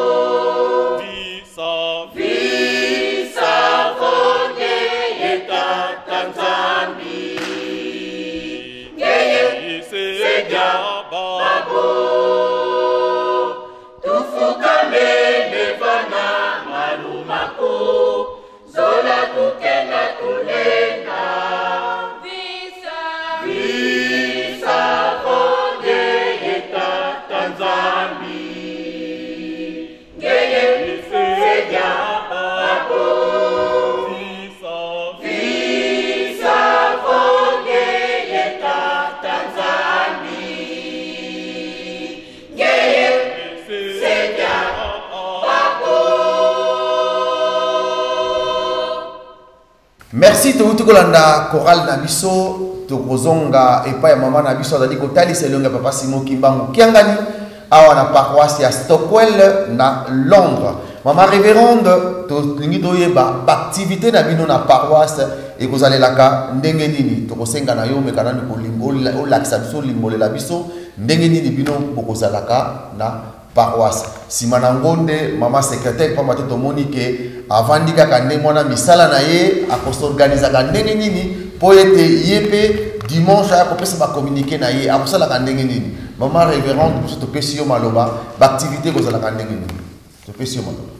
visa visa ngeye Tata Nzambi ngeye isedia babo tufukamele vana malumako zola kukena kulenda Visa visa ngeye Tata Nzambi ngeye isedia babo visa visa ngeye Tata Nzambi ngeye isedia babo. Merci touti kolanda chorale na biso. Tokozonga epai ya mama na biso azali kotalisa elongi ya papa Simon Kimbangu Kiangani awa na paroisse ya Stockwell na Londres. Mama révérende, tolingi toyeba baactivité na bino na paroisse ekozalelaka ndenge nini. Tokosenga na yo omeka nanu olakisa biso, olimbolela biso ndenge nini bino bokozalaka na paroisse. Nsima na yango nde mama secrétaire, pamba te tomoni ke avandi kaka ndenge wana, misala na ye akosorganizaka ndenge nini mpo ete ye mpe dimanche aya kopesa bacommuniqué na ye, akosalaka ndenge nini. Mama révérende, biso topesi yo maloba, baactivité ekozalaka ndenge nini? Topesi yo maloba.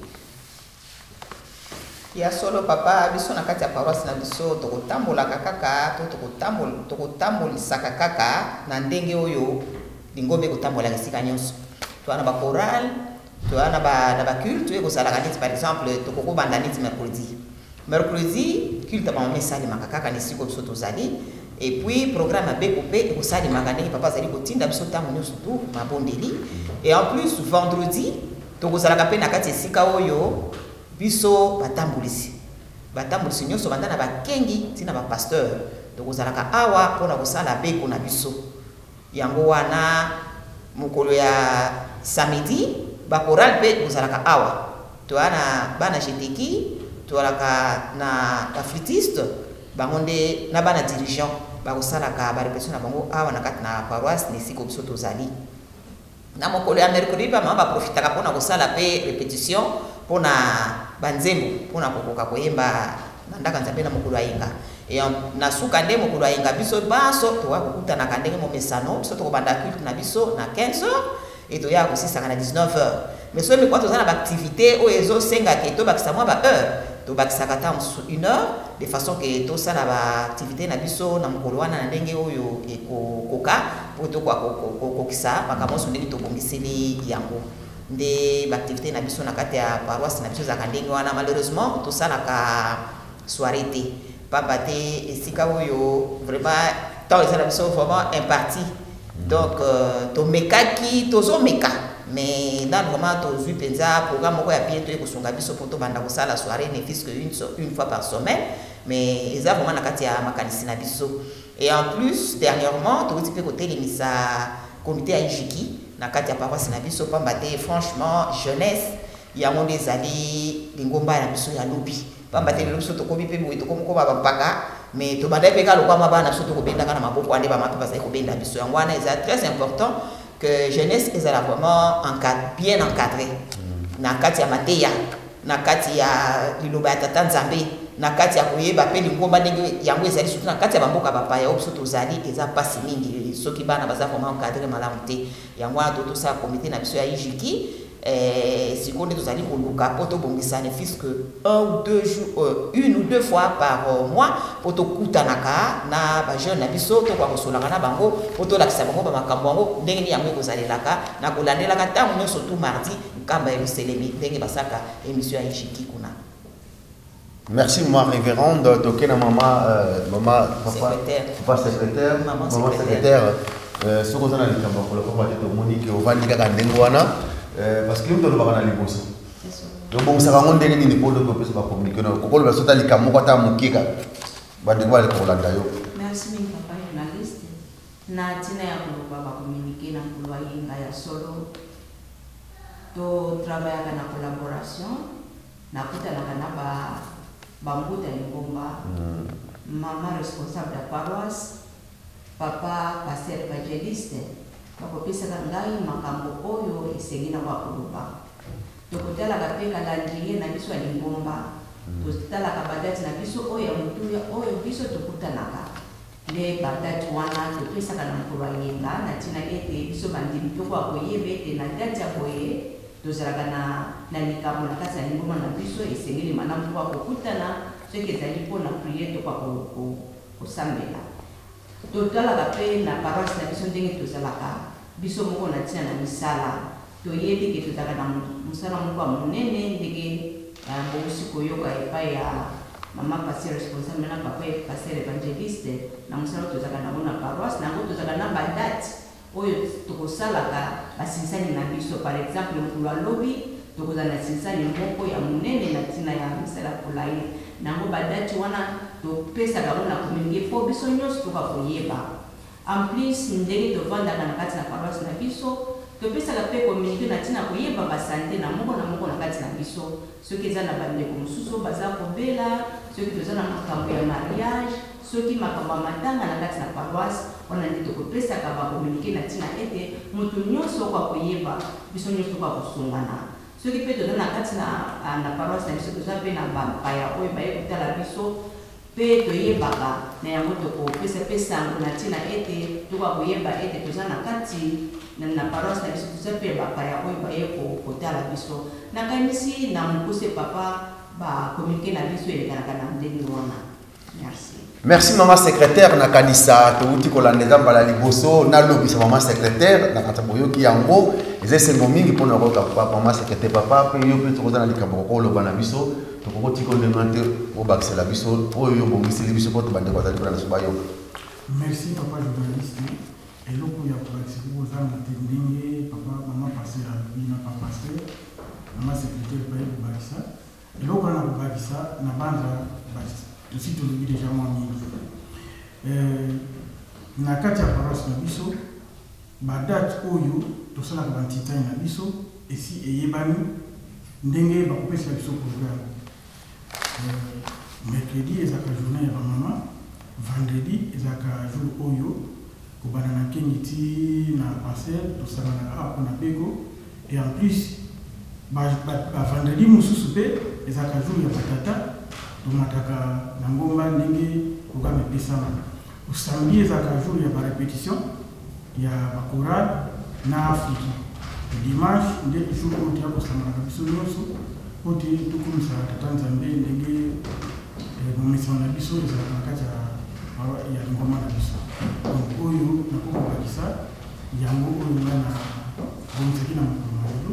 Ya solo papa, biso na kati ya paroisse na biso tokotambolaka kaka to tokotambolisaka kaka na ndenge oyo lingomba ekotambolaka esika nyonso. Toza na bachorale, toza na baculte oyo ekozalaka neti par exemple tokokobanda neti mercredi. Mercredi culte ya bamama esalemaka kaka na esika oyo biso tozali, et puis programme ya beko mpe ekosalemaka ndenge papa azali kotinda biso ntango nyonso tu mabondeli. Et en plus vendredi tokozalaka mpe na kati esika oyo biso batambolisi nyonso banda na bakengi ntina bapasteur tokozalaka awa mpona kosala beko na biso. Yango wana mokolo ya samedi bachorale mpe ekozalaka awa. Toya na bana jeteki, toyalaka na baflûtiste, bango nde na bana dirigeant bakosalaka barépétition na bango awa na kati na paroisse na esika biso tozali. Na mokolo ya mercredi bamama baprofitaka mpona kosala mpe répétition mpona banzembo mpona kokoka koyemba na ndako ya Nzambe na mokolo ya yenga. Na suka nde mokolo ya yenga biso banso tokoka kokutanaka ndenge momesano. Biso tokobanda culte na biso na 15 heures e toyaka kosisaka na 19 heures, mais soki mikwa toza na baactivité oyo ezosengaka tobakisa mwa baheure, tobakisaka ata mosusu une heure de façon ke tosala baactivité na biso na mokolo wana na ndenge oyo ekokoka mpo tokoka kokokisa makambo nyonso ndenge tobongiseli yango. Nde baactivité na biso na kati ya paroisse na biso ezalaka ndenge wana. Malheureusement tosalaka soirée te, pamba te esika oyo vraiment temps eza na biso vraiment imparti. Donc tomekaki, tozomeka, mais nanu vraiment tozwi mpenza programme moko ya bien toye kosunga biso mpo tobanda kosala soirée ne fût-ce que une fois par semaine, mais eza vraiment na kati ya makanisi na biso. Et en plus dernièrement tokoti mpe kotelemisa comité ya ijiki na kati ya paroisse na biso, pamba te franchement jeunesse yango nde ezali lingomba na biso ya lobi, pamba te lelo biso tokomi mpe boye, tokomi koma bampaka, mais tobanda mpe kaka lokwa mwa bana biso tokobendaka na maboko wana nde bama mpe bazali kobenda biso. Yango wana eza très important que jeunesse ezala vraiment bien encadré na kati ya mateya, na kati ya liloba ya Tata Nzambe, na kati ya koyeba mpe lingomba ndenge yango ezali, surtout na kati ya bamboka bapaya oyo biso tozali. Eza mpasi mingi soki bana baza vraiment encadré malamu te. Yango wana totosala comité na biso ya ijiki. Sikoyo nde tozali koluka mpo tobongisa ne fût-ce que un ou deux jours, une ou deux fois par mois mpo tokutanaka na bajeune na biso, tokoka kosolaka na bango mpo tolakisa bango bamakambo yango ndenge nini yango ekozalelaka na kolandelaka ntango nyonso tu mardi Nkamba Yelusalemi ndenge basalaka émission ya ijiki kuna. Merci ma révérende toke na mama euh, mama papa Secrétaire. papa secrétaire Maman mama secrétaire. secrétaire euh, soki oza na likambo ya koloba pamba te tomoni ke ovandi kaka ndenge wana euh, parce que yo moto olobaka na liboso tobongisaka yango ndenge nini mpo odoki opesa bacommunike na kokoloba so ata likambo moko ata moke kaka bandeko baleka kolanda yo. Merci mingi papa journaliste. Na ntina ya koloba bacommunike na nkolo ayenga, ya solo totravaillaka na collaboration, nakutanaka na bambuta lingomba, mama responsable ya paroisse, papa pasteur évangéliste, bakopesaka ngai makambo oyo esengi na kwa koloba. Tokotalaka mpe calendrier na biso ya lingomba, totalaka badate na biso oyo ya motuya oyo biso tokutanaka, nde badate wana topesaka na mokolo ya yenga, na ntina ete biso bandimi tokoka koyeba ete na date ya boye tozalaka na likambo na kati ya lingomba na biso, esengeli malamu tokoka kokutana soki ezali mpona prière, tokoka kosambela. Totalaka mpe na paroisse na biso ndenge tozalaka biso moko na ntina na misala. Toyebi ke tozalaka na mosala moko ya monene, ndenge bousi koyoka epai ya mama pasteur responsable na papa pasteur évangéliste, na mosala oyo tozalaka nango na paroisse. Na yango tozalaka na badate oyo tokosalaka basinsani na biso. Par exemple, mokolo alobi tokozala na sinsani moko ya monene na ntina ya misala ya polaye. Nango badate wana topesaka yango na communiqué mpo biso nyonso toka koyeba. En plus, ndenge tovandaka na kati na paroisse na biso, topesaka mpe communiqué na ntina koyeba basanté na moko na moko na kati na biso, soki eza na bandeko mosusu oyo baza kobela, soki toza na makambo ya mariage, soki makambo ya matanga na kati na paroisse wana, nde tokopesaka bacommuniqué na ntina ete moto nyonso okoka koyeba, biso nyonso tokoka kosungana. Soki mpe toza na kati na paroisse na biso, toza mpe na bapaya oyo baye kotala biso, mpe toyebaka na yango, tokopesa mpe sango na ntina ete tokoka koyeba ete toza na kati na paroisse na biso, toza mpe bapaya oyo baye kotala biso. Nakanisi na mokuse, papa, bacommuniqué na biso elekanaka na ndenge wana. Merci. Merci mama secrétaire. Nakanisa touti kolanda, eza mbala liboso nalobisa mama secrétaire na kati ya boyoki yango. Eza esengo mingi mpona koyoka mama secrétaire. Papa, mpe yo mpe tokoza na likambo kokoloba na biso, tokokotika ndenge wana te, obakisela biso oyo yo obongiseli biso mpo to bandeko bazali mpona biso bayoka. Merci papa journaliste. Eloko ya kobakisa kozanga te, ndenge papa, mama pasteur alobi na papa pasteur, mama secrétaire baye kobakisa. Eloko wana kobakisa na banza, tosi tolobi déjà mwa mingi. Na kati ya paroisse na biso, badate oyo tosalaka bantitani na biso esi eyebani ndenge bakopesa biso programme. Mercredi ezalaka journée ya bamama, vendredi ezalaka jour oyo kobanda na nkengi ti na parcelle tosanganaka awa mpona bego. Et en plus, bavendredi mosusu mpe ezalaka jour ya batata, tomataka na ngomba ndenge programme epesama. Samedi ezalaka jour ya barépétition ya bachorale na Afriki. Dimanche nde jour oyo toya kosanganaka biso nyonso po te tokomisa Tata Nzambe, ndenge momesano na biso ezalaka na kati ya lingomba na biso. Donc oyo nakokobakisa yango oyo nga na bongisaki na mokolo na lelo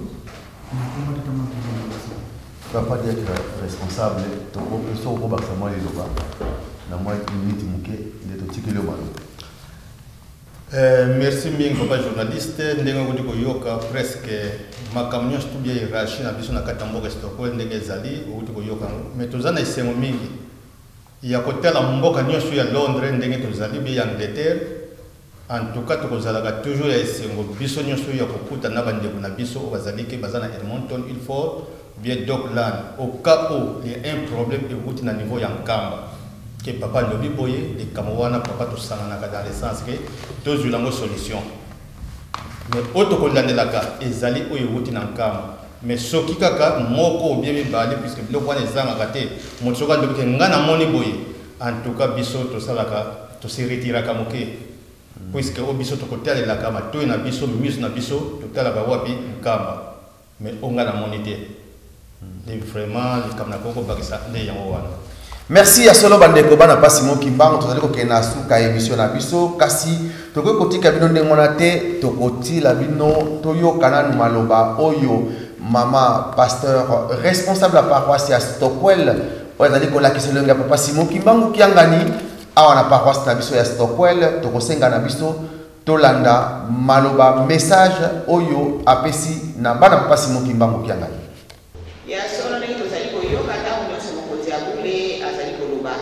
na komba Tata Mwana. Papa diacre responsable, soki okobakisa mwa liloba na mwa miniti moke, nde totikeli yo maloba. Merci mingi papa journaliste. Ndenge okuti koyoka presque makambo nyonso tu bia hiérarchie na biso na kati ya mboka Stockwell ndenge ezali, okuti koyoka yango. Mais toza na esengo mingi ya kotala mboka nyonso ya Londres ndenge tozali bie ya Angleterre. En tout cas, tokozalaka toujours ya esengo biso nyonso ya kokuta na bandeko na biso oyo bazali ke baza na Edmonton, Ilford bien Dockland, au cas où il y a un problème ekuti na niveau ya Nkamba ke papa alobi boye likambo wana, papa, tosanganaka dans le sens ke tozwila yango solution. Mais oyo tokolandelaka ezali oyo ewuti na Nkamba. Mais soki kaka moko ou bien mibale, puisque biloko wana ezangaka te, moto soki alobi ke nga namoni boye, en tout cas biso tosalaka, tose retiraka moke, puisque oyo biso tokotalelaka matoi na biso, miso na biso totalaka wapi? Nkamba. Mais oyo nga namoni te nde vraiment likambo nakoki kobakisa nde yango wana. Merci. Ya solo, bandeko bana mpasi moki mbango, tozali kokende na suka ya émission na biso, kasi tokoki kotika bino ndenge wana te. Tokotila bino toyoka nanu maloba oyo mama pasteur responsable ya paroisse ya Stockwell. Oyo azali kolakisa elongi ya Papa Simon Kimbangu Kiangani awa na paroisse na biso ya Stockwell. Tokosenga na biso tolanda maloba message oyo apesi na bana Papa Simon Kimbangu Kiangani. Ya solo, ndenge tozali koyoka ntango nyonso mokonzi ya bule azali koloba,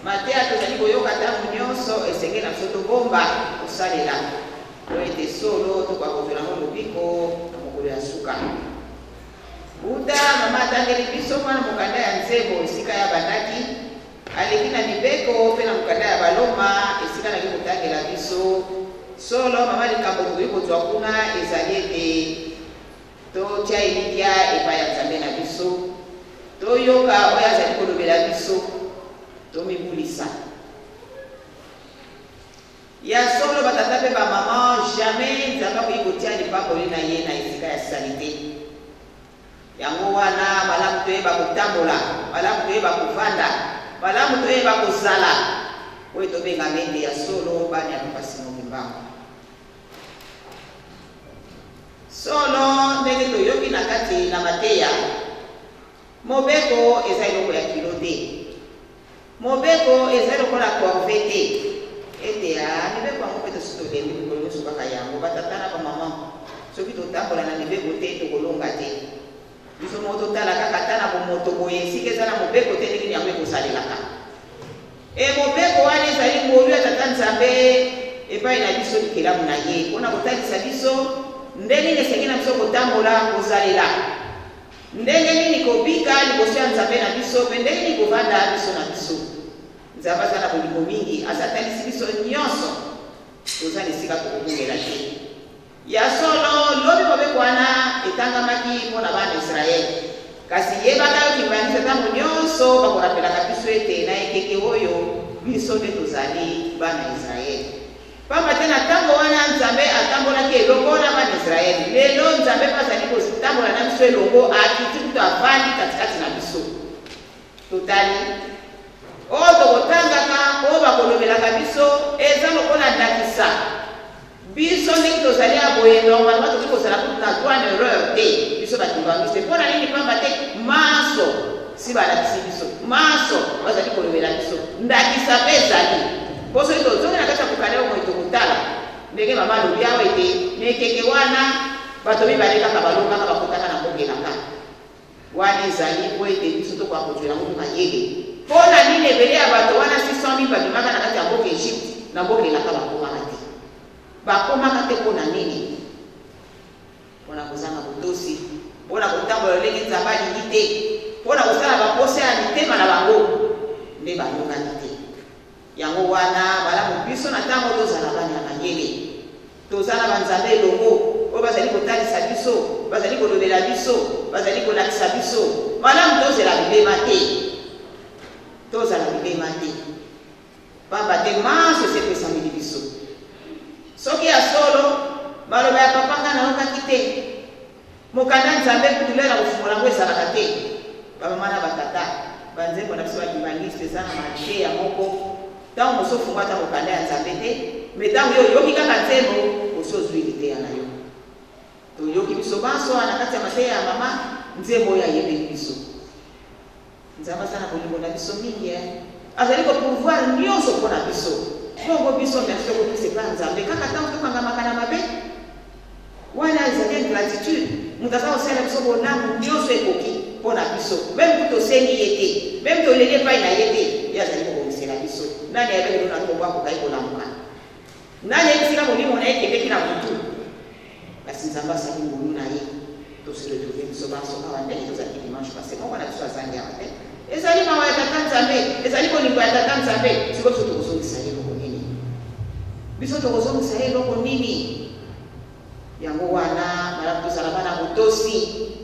mateya tozali koyoka ntango nyonso, esengeli na biso tobomba kosalela po ete solo tokoka kozwela yango lobiko na mokolo ya suka. Uta mama atangeli biso mwa na mokanda ya Nzembo esika ye abandaki, aleki na Mibeko mpe na mokanda ya Baloma esika naki kotangela biso. Solo mama, likambo tokoki kozwa kuna ezali ete totia elikya epai ya Nzambe na biso, toyoka oyo azali kolobela biso, tomibulisa. Ya solo ba tata pe ba maman, jamais Nzambe akoki kotia lipamboli na ye na esika ya salite. Yango wana malamu toyeba kotambola, malamu toyeba kovanda, malamu toyeba kozala oyo tobengama ete ya solo bana ya Papa Simon Kimbangu. Solo ndenge toyoki na kati na mateya, mobeko eza eloko ya kilo te. Mobeko ezali lokola corvee te, ete ah, mibeko yango mpe tosi tolembi mikolo nyonso kaka yango. Ba tata na ba maman, soki totambola na mibeko te, tokolonga te. Biso moko totala kaka ata na bomoto boye, esika eza na mobeko te, ndenge nini yango ekosalelaka. E mobeko wana ezali ngolu ya Tata Nzambe epai na biso bikelamu na ye, mpo na kotalisa biso ndenge nini esengeli na biso kotambola, kozalela. Ndenge nini kobika liboso ya Nzambe na biso mpe ndenge nini kovanda biso na biso. Nzambe aza na bolingo mingi, asi atalisi biso nyonso, toza na esika tokobungela te. Ya solo, lobi mobeko wana etangamaki mpo na bana Israel, kasi yebaka yo Kimbanguiste ntango nyonso bakorapelaka biso ete na ekeke oyo biso nde tozali bana Israel. Pamba te na tango wana Nzambe atambolaki elongo na bana Israel. Lelo Nzambe pe azali kotambola na biso elongo, akiti kutu avandi katikati na biso. Totali oyo tokotangaka, oyo bakolobelaka biso, eza lokola ndakisa. Biso ndenge tozali ya boye, normalement tokoki kozala kutu na droit na erreur te, biso ba kimbanguiste. Pona nini? Pamba te manso si balakisi biso, manso bazali kolobela biso, ndakisa pe ezali. Mpo soki tozongi na kati ya mokanda ya bomoi, tokotala ndenge mama alobi awa ete na ekeke wana bato mibale kaka balongaka, bakotaka na mboka elaka. Wana ezali mpo ete biso tokoka kozwela yango mpe mayele. Mpo na nini ebele ya bato wana 600,000 babimaka na kati ya mboka Egypte, na mboka elaka bakomaka te? Bakomaka te mpo na nini? Mpo na kozanga botosi, mpo na kotambola lolenge Nzambe alingi te, mpo na kosala baposa ya mitema na bango, nde balongaki te. Yango wana, malamu biso na ntango tozala bana ya mayele. Toza na banzambe elongo oyo bazali kotalisa biso, bazali kolobela biso, bazali kolakisa biso. Malamu tozela bilema te. Tozala bilema te. Pamba te manso esi epesameli biso. Soki ya solo, maloba ya papa ngai nayokaki te. Mokanda Nzambe kutu lelo kofungola yango ezalaka te. Ba mama na ba tata, ba nzembo na biso ba kimbanguiste eza na mateya moko. Tango mosusu ofungola ata mokanda ya Nzambe te, mais tango yo oyoki kaka nzembo, osi ozui liteya na yo. Toyoki biso banso awa na kati ya mateya ya mama, nzembo oyo ayembeli biso. Nzambe aza na bolingo na biso mingi eh. Azali ko pourvoir nionso mpo na biso. Bongo biso merci tokopesa epai ya Nzambe kaka tango tokangamaka na mabe? Wana ezali ingratitude. Moto aza kosalela biso bolamu nionso ekoki mpo na biso. Meme kutu tosengi ye te, meme toleli epai na ye te, ye azali kobongisela biso. Nani ayebaki lelo na tongo akokaki kolamuka? Nani ayebi esika molimo na ye ekendeki na butu? Kasi Nzambe asali ngolu na ye, to se retrouver biso banso awa ndenge tozalaki dimanche passe. Moko na biso azangi awa te. Ezali mawa ya Tata Nzambe, ezali bolingo ya Tata Nzambe. Sikoyo biso tokozongisa ye eloko nini? Biso tokozongisa ye eloko nini? Yango wana malamu tozala bana botosi.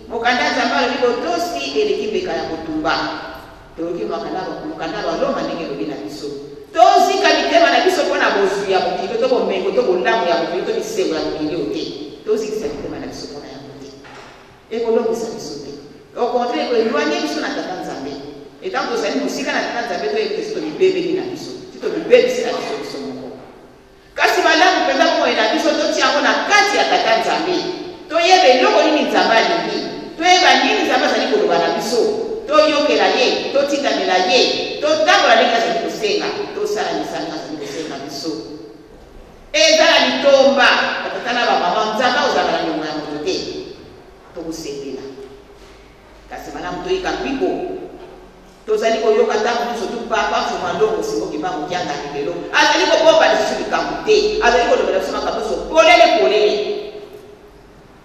Mokanda ya Nzambe alobi botosi eleki mbeka ya kotumba. Toyoki mokanda ya Baloma ndenge elobi na biso. Tozika mitema na biso mpo na bozwi ya mokili to bomengo to bolamu ya mokili to bisengo ya mokili oyo te. Tozikisa mitema na biso mpo na yango te. Ekolongisa biso te. Au contraire, eko eloigner biso na Tata Nzambe. Et tango tozali mosika na Tata Nzambe, toyebi te soki tomibebeli na biso, soki tomibebisi na biso biso moko. Kasi malamu mpenza bomoi na biso totia yango na kati ya Tata Nzambe. Toyeba eloko nini Nzambe alingi. Toyeba nini Nzambe azali koloba na biso. Toyokela ye. Ye, totindamela Ye, totambola ndenge Azali kosenga, tosala misala ndenge Azali kosenga biso. Eza na litomba, batata na bamama, Nzambe akozala na niongo ya moto te. Tokosepela. Kasi malamu toyika mpiko. Tozali koyoka ntango nyonso tu Papa Mfumu Ndongo Simon Kimbangu Kiangani lelo azali kobomba lisusu likambo te, azali kolobela biso makambo nyonso polele polele.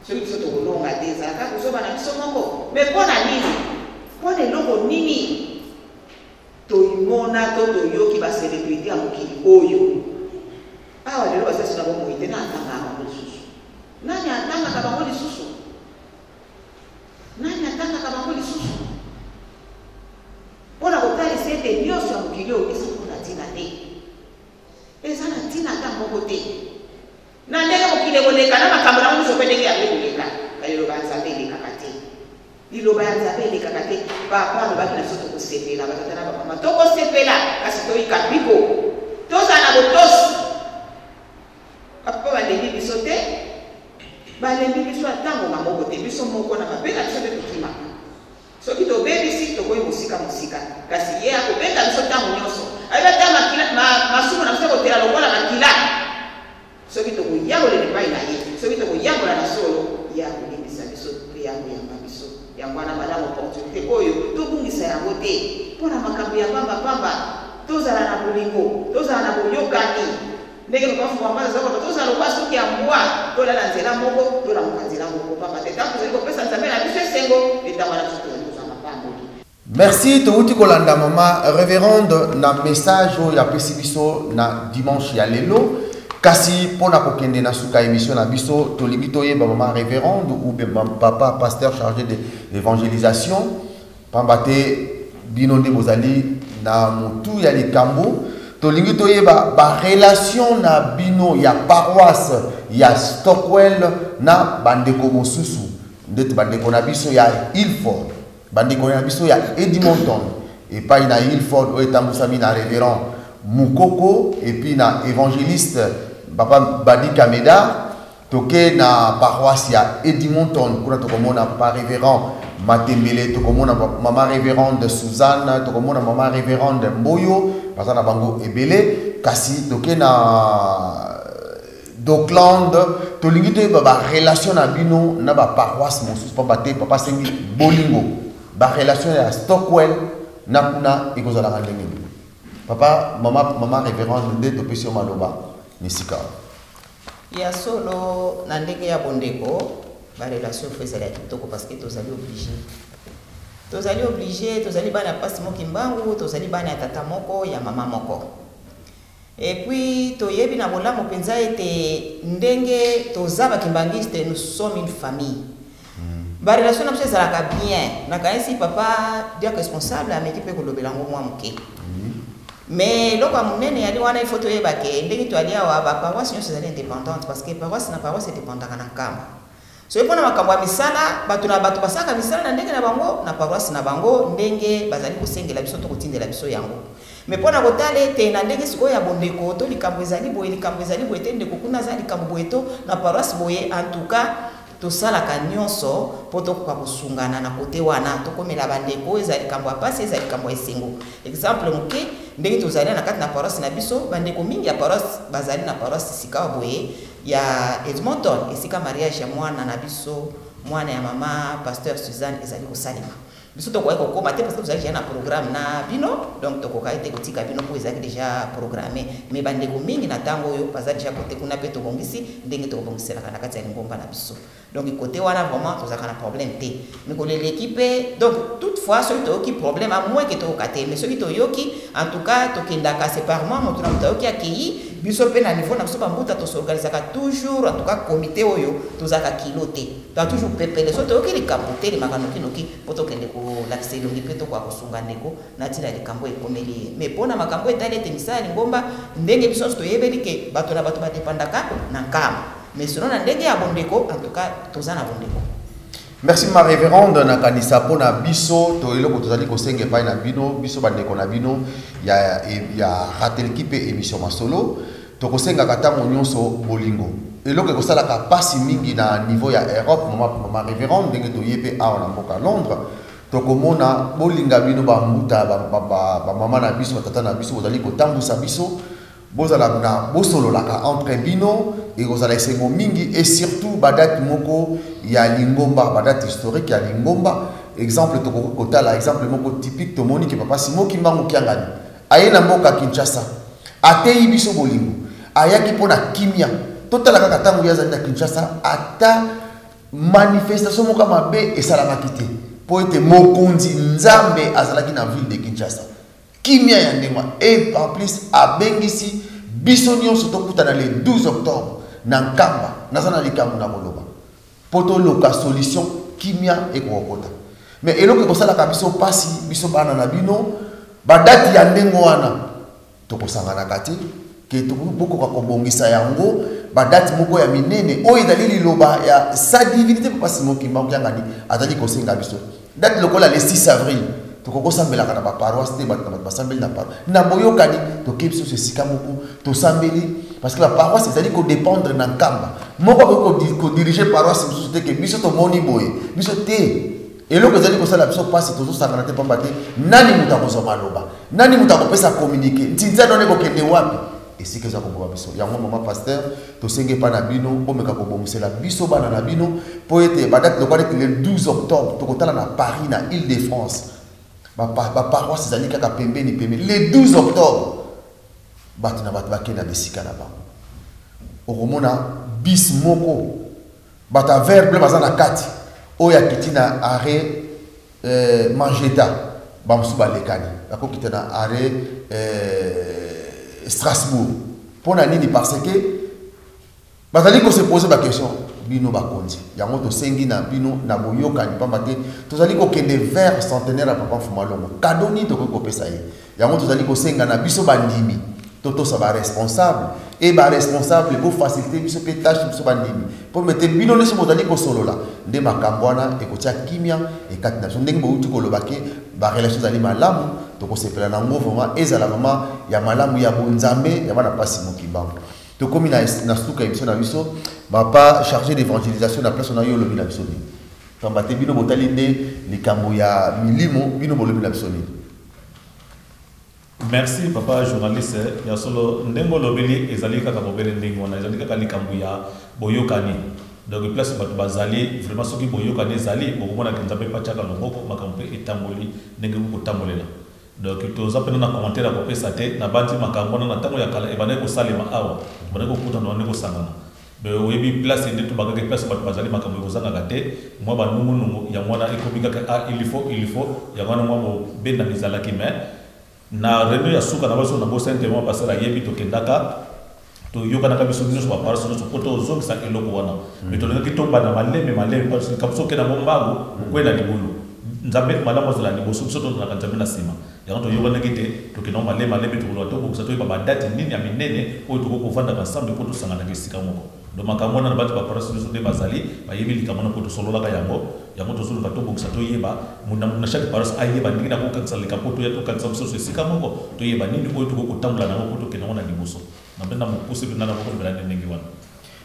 Soki biso tokolonga te, ezala kaka kozoba na biso moko. Me mpo na nini? Mpo na eloko nini toimona to toyoki ba celebrite ya mokili oyo awa lelo bazali na bomoi te? Na atangaka bango lisusu nani? Atangaka bango lisusu nani? Atangaka bango lisusu mpo na kotalisa ete nyonso ya mokili oyo eza mpo na ntina te, eza na ntina ata moko te. Na ndenge mokili ekoleka na makambo na yango nyonso mpe ndenge yango ekoleka, liloba ya Nzambe elekaka te. Liloba ya Nzambe elekaka te. Papa alobaki na biso tokosepela, batata na bamama, tokosepela, kasi toyika mpiko, tozala na botosi. Papa balembi biso te, balembi biso ata ngonga moko te. Biso moko na mabe na biso nde tokimaka. Soki tobebisi, tokomi mosika mosika. Kasi ye akobenga biso ntango nyonso. Ayebi ata makila, ma, masumu na biso ekotela lokola makila. Soki tokoyangolela epai na ye, soki tokoyangola na solo, ye akolimbisa biso mpe ye akoyamba biso. Yango wana malamu opportunité oyo tobungisa yango te mpo na makambo ya pamba pamba. Tozala na bolingo, tozala na boyokani. Ndenge Papa Fouamba aza koloba, tozala lokola suki ya mbwa, tolala nzela moko, tolamuka nzela moko, pamba te tango tozali kopesa Nzambe na biso esengo, nde tango wana biso tozali kozwa mapamboli. Merci, towuti kolanda mama reverende na message oyo apesi biso na dimanche ya lelo. Kasi mpo na kokende na suka émission na biso, tolingi toyeba mama reverende ou bien papa pasteur chargé de l'évangélisation, pamba te bino nde bozali na motu ya likambo. Tolingi toyeba ba relation na bino ya paroisse ya Stockwell na bandeko mosusu, ndeti bandeko na biso ya Ilford, bandeko na biso ya Edmonton, epai na Ilford oyo etambusami na révérend Mukoko et puis na évangéliste papa Badi Kameda. Toke na paroisse ya Edmonton, kuna tokomona papa révérend Matembele, tokomona mama révérende Suzanne, tokomona mama révérende Mboyo, baza na bango ebele. Kasi toke na Dockland, tolingi toyeba ba relation na bino na ba paroisse mosusu, pamba te papa asengi bolingo. Ba relation ya Stockwell na kuna ekozalaka ndenge nini? Papa, mama, mama révérende nde topesi yo maloba na esika. Ya solo, na ndenge ya bondeko, ba relation faut ezala ya kitoko parce que tozali oblige. Tozali oblige, tozali bana ya pasi moki mbangu, tozali bana ya tata moko, ya mama moko. Et puis toyebi na bolamu mpenza ete ndenge toza ba kimbanguiste, nous sommes une famille. Ba relation na biso ezalaka bien. Nakanisi papa diacre responsable ameki mpe kolobela yango mwa moke. Mais eloko ya monene yali wana, il faut toyeba ke ndenge toyali awa, ba paroisse nyonso ezali indépendante parce que paroisse na paroisse edépendaka na Nkamba. Soki mpona makambo ya misala, bato na bato basalaka misala na ndenge na bango, na paroisse na bango, ndenge bazali kosengela biso to kotindela biso yango. Mais mpona kotala ete na ndenge sikoyo ya bondeko to likambo ezali boye, likambo ezali boye te, ndeko kuna aza likambo boye to na paroisse boye, en tout cas tosalaka nyonso mpo tokoka kosungana na kote wana, tokomela bandeko, ezala likambo ya pasi, ezala likambo ya esengo. Exemple moke, ndenge tozali na kati na paroisse na biso, bandeko mingi ya paroisse bazali na paroisse sikawa boye ya Edmonton, esika mariage ya mwana na biso, mwana ya mama pasteur Suzanne ezali kosalema. Biso tokoki kokoma te parce que tozali déjà na programme na bino, donc tokokaki te kotika bino mpo ezalaki déjà programme. Mais bandeko mingi na ntango oyo baza déjà kote kuna, mpe tobongisi ndenge tokobongiselaka na kati ya lingomba na biso. Donc kote wana vraiment tozalaka na problème te. Mikolo eleki mpe, donc toutefois soki toyoki problème, à moins que toyoka te, mais soki toyoki, en tout cas tokendaka séparément, moto na moto ayoki akei. Biso mpe na niveau na biso bambuta tosorganisaka toujours, en tout cas comité oyo tozalaka kilo te, toza toujours pepele. So toyoki likambo telemaka nokinoki mpo tokende kolakisa elongi mpe tokoka kosunga ndeko na ntina ya likambo ekomeli ye. Mais mpona makambo etali ete misala ya lingomba, ndenge biso nyonso toyebeli ke bato na bato badepandaka na Nkamba, mais sinon na ndenge ya bondeko, en tout cas toza na bondeko. Merci ma révérende. Nakanisa mpona biso to eloko tozali kosenga epai na bino, biso bandeko na bino ya, ya Ratelki mpe émission Masolo, tokosengaka ntango nyonso bolingo. Eloko ekosalaka mpasi mingi na niveau ya Europe, mama, mama révérende, ndenge toye mpe awa na mboka Londres, Tokomona bolinga bino bambuta, bamama na biso, batata na biso, bozali kotambusa biso, bozala na bosololaka entre bino, ekozala esengo mingi. Et surtout badate moko ya lingomba, badate historique ya lingomba. Exemple, tokoki kotala exemple moko typique, tomoni ke papa Simon Kimbangu Kiangani aye na mboka Kinshasa, ateyi biso bolingo, ayaki mpona kimia. Totala kaka ntango ye azali na Kinshasa, ata manifestation moko mabe esalamaki te, mpo ete mokonzi Nzambe azalaki na ville de Kinshasa, kimia ya ndenge. Et en plus abengisi biso nyonso tokutana le 12 octobre na Nkamba. Naza na likambo na koloba mpo toluka solution, kimia ekokokota. Mais eloko ekosalaka biso mpasi, biso bana na bino, badate ya ndenge wana tokosanganaka te. Ke bokoka kobongisa yango, badate moko ya minene oyo ezali liloba ya sa divinité papa Simon Kimbangu Kiangani azali kosenga biso. Date lokola le 6 avril, tokokosambelaka na baparoisse te. Bato na bato basambeli na paroisse na boyokani, tokebi biso esika moko tosambeli, parce que baparoisse ezali kodépendre na Nkamba. Moko akoki kodiriger paroisse mosusu te ke biso tomoni boye, biso te. Eloko ezali kosala biso mpasi, tozosangana te, pamba te nani moto akozwa maloba, nani moto akopesa communiqué, ntinza nano ekokende wapi, esika eza koboma biso yango. Mama pasteur, tosenge epa na bino bomeka kobongisela biso bana na bino, mpo ete badate lokola neti le 12 octobre, tokotala na Paris, na Ile de France, baparoisse ezali kaka pembeni pembeni. Le 12 octobre, bato na bato bakende na bisika na bango. Okomona bis moko, bato ya vert bleu baza na kati, oyo akiti na arrêt Mangeta, bamosusu balekani, bakokita na arrêt Strasbourg. Mpo na nini? Parce que bazali kose poser baquestion. Bino bakonzi, yango tosengi na bino na boyokani, pamba te tozali kokende vers centenaire ya papa Mfumalongo. Kado nini tokoki kopesa ye? Yango tozali kosenga na biso bandimi, totosa baresponsable, e baresponsable bofacilité biso mpe tâche, biso bandimi, mpo mete bino nyonso bozali kosolola nde makambo wana ekotia kimia ekati na biso. Ndenge bouti koloba ke barelation ezali malamu, tokosepela nango vraiment, ezala vraiment ya malamu, ya bonzambe, ya bana mpasi mokimbango. Tokomi na suka émission na biso. Papa chargé d'évangélisation, na place na yo, olobi na biso nini? Pamba te bino botali nde likambo ya milimo, bino bolobi na biso nini? Merci, papa journaliste. Ya solo, ndenge olobeli ezali kaka bobele ndenge wana, ezali kaka likambo ya boyokani. Donc place bato bazali vraiment, soki boyokani ezali, bokomonaka Nzambe mpe atiaka loboko, makambo mpe etamboli ndenge kotambolela. Donc toza mpena na commentaire ya kopesa te. Na bandi makambo wana na ntango ya kala ebandaki kosalema awa, ebandaki kokutana, bandaki kosangana. Mais oyebi place nde tobakaki, place bato bazali, makambo ekozangaka te, mwa banungunungu. Yango wana ekomi kaka ah, il faut, il faut. Yango wana mwa bobendana ezalaki. Mais na réunion ya suka na biso na bosani te, mwa pasteur ayebi, tokendaka, toyokanaka biso nyonso, baparoisse nyonso, mpo tozongisa eloko wana. Mais tolingaki tobanda maleme maleme, parce que likambo soki okenda ngo mbangu, okwela libulu. Nzambe malamu azala liboso, biso tozalaka Nzambe na nsima. Yango toyokanaki te, tokenda ngo maleme maleme, tokoloba tobongisa, toyeba badate nini ya minene oyo tokoki kovandaka ensemble mpo tosanganaka esika moko. Donc makambo wana na bato baparoisse nyonso nde bazali bayebi likambo wana, mpo tosololaka yango. Yango tozoluka tobongisa, toyeba na chaque paroisse ayeba ndenge na kokangisa likambo, mpo toya tokangisa mosusu esika moko, toyeba nini oyo tokoki kotambola nango mpo tokende yango na liboso. Na mpe na mokuse mpenza na kokolobela nde ndenge wana.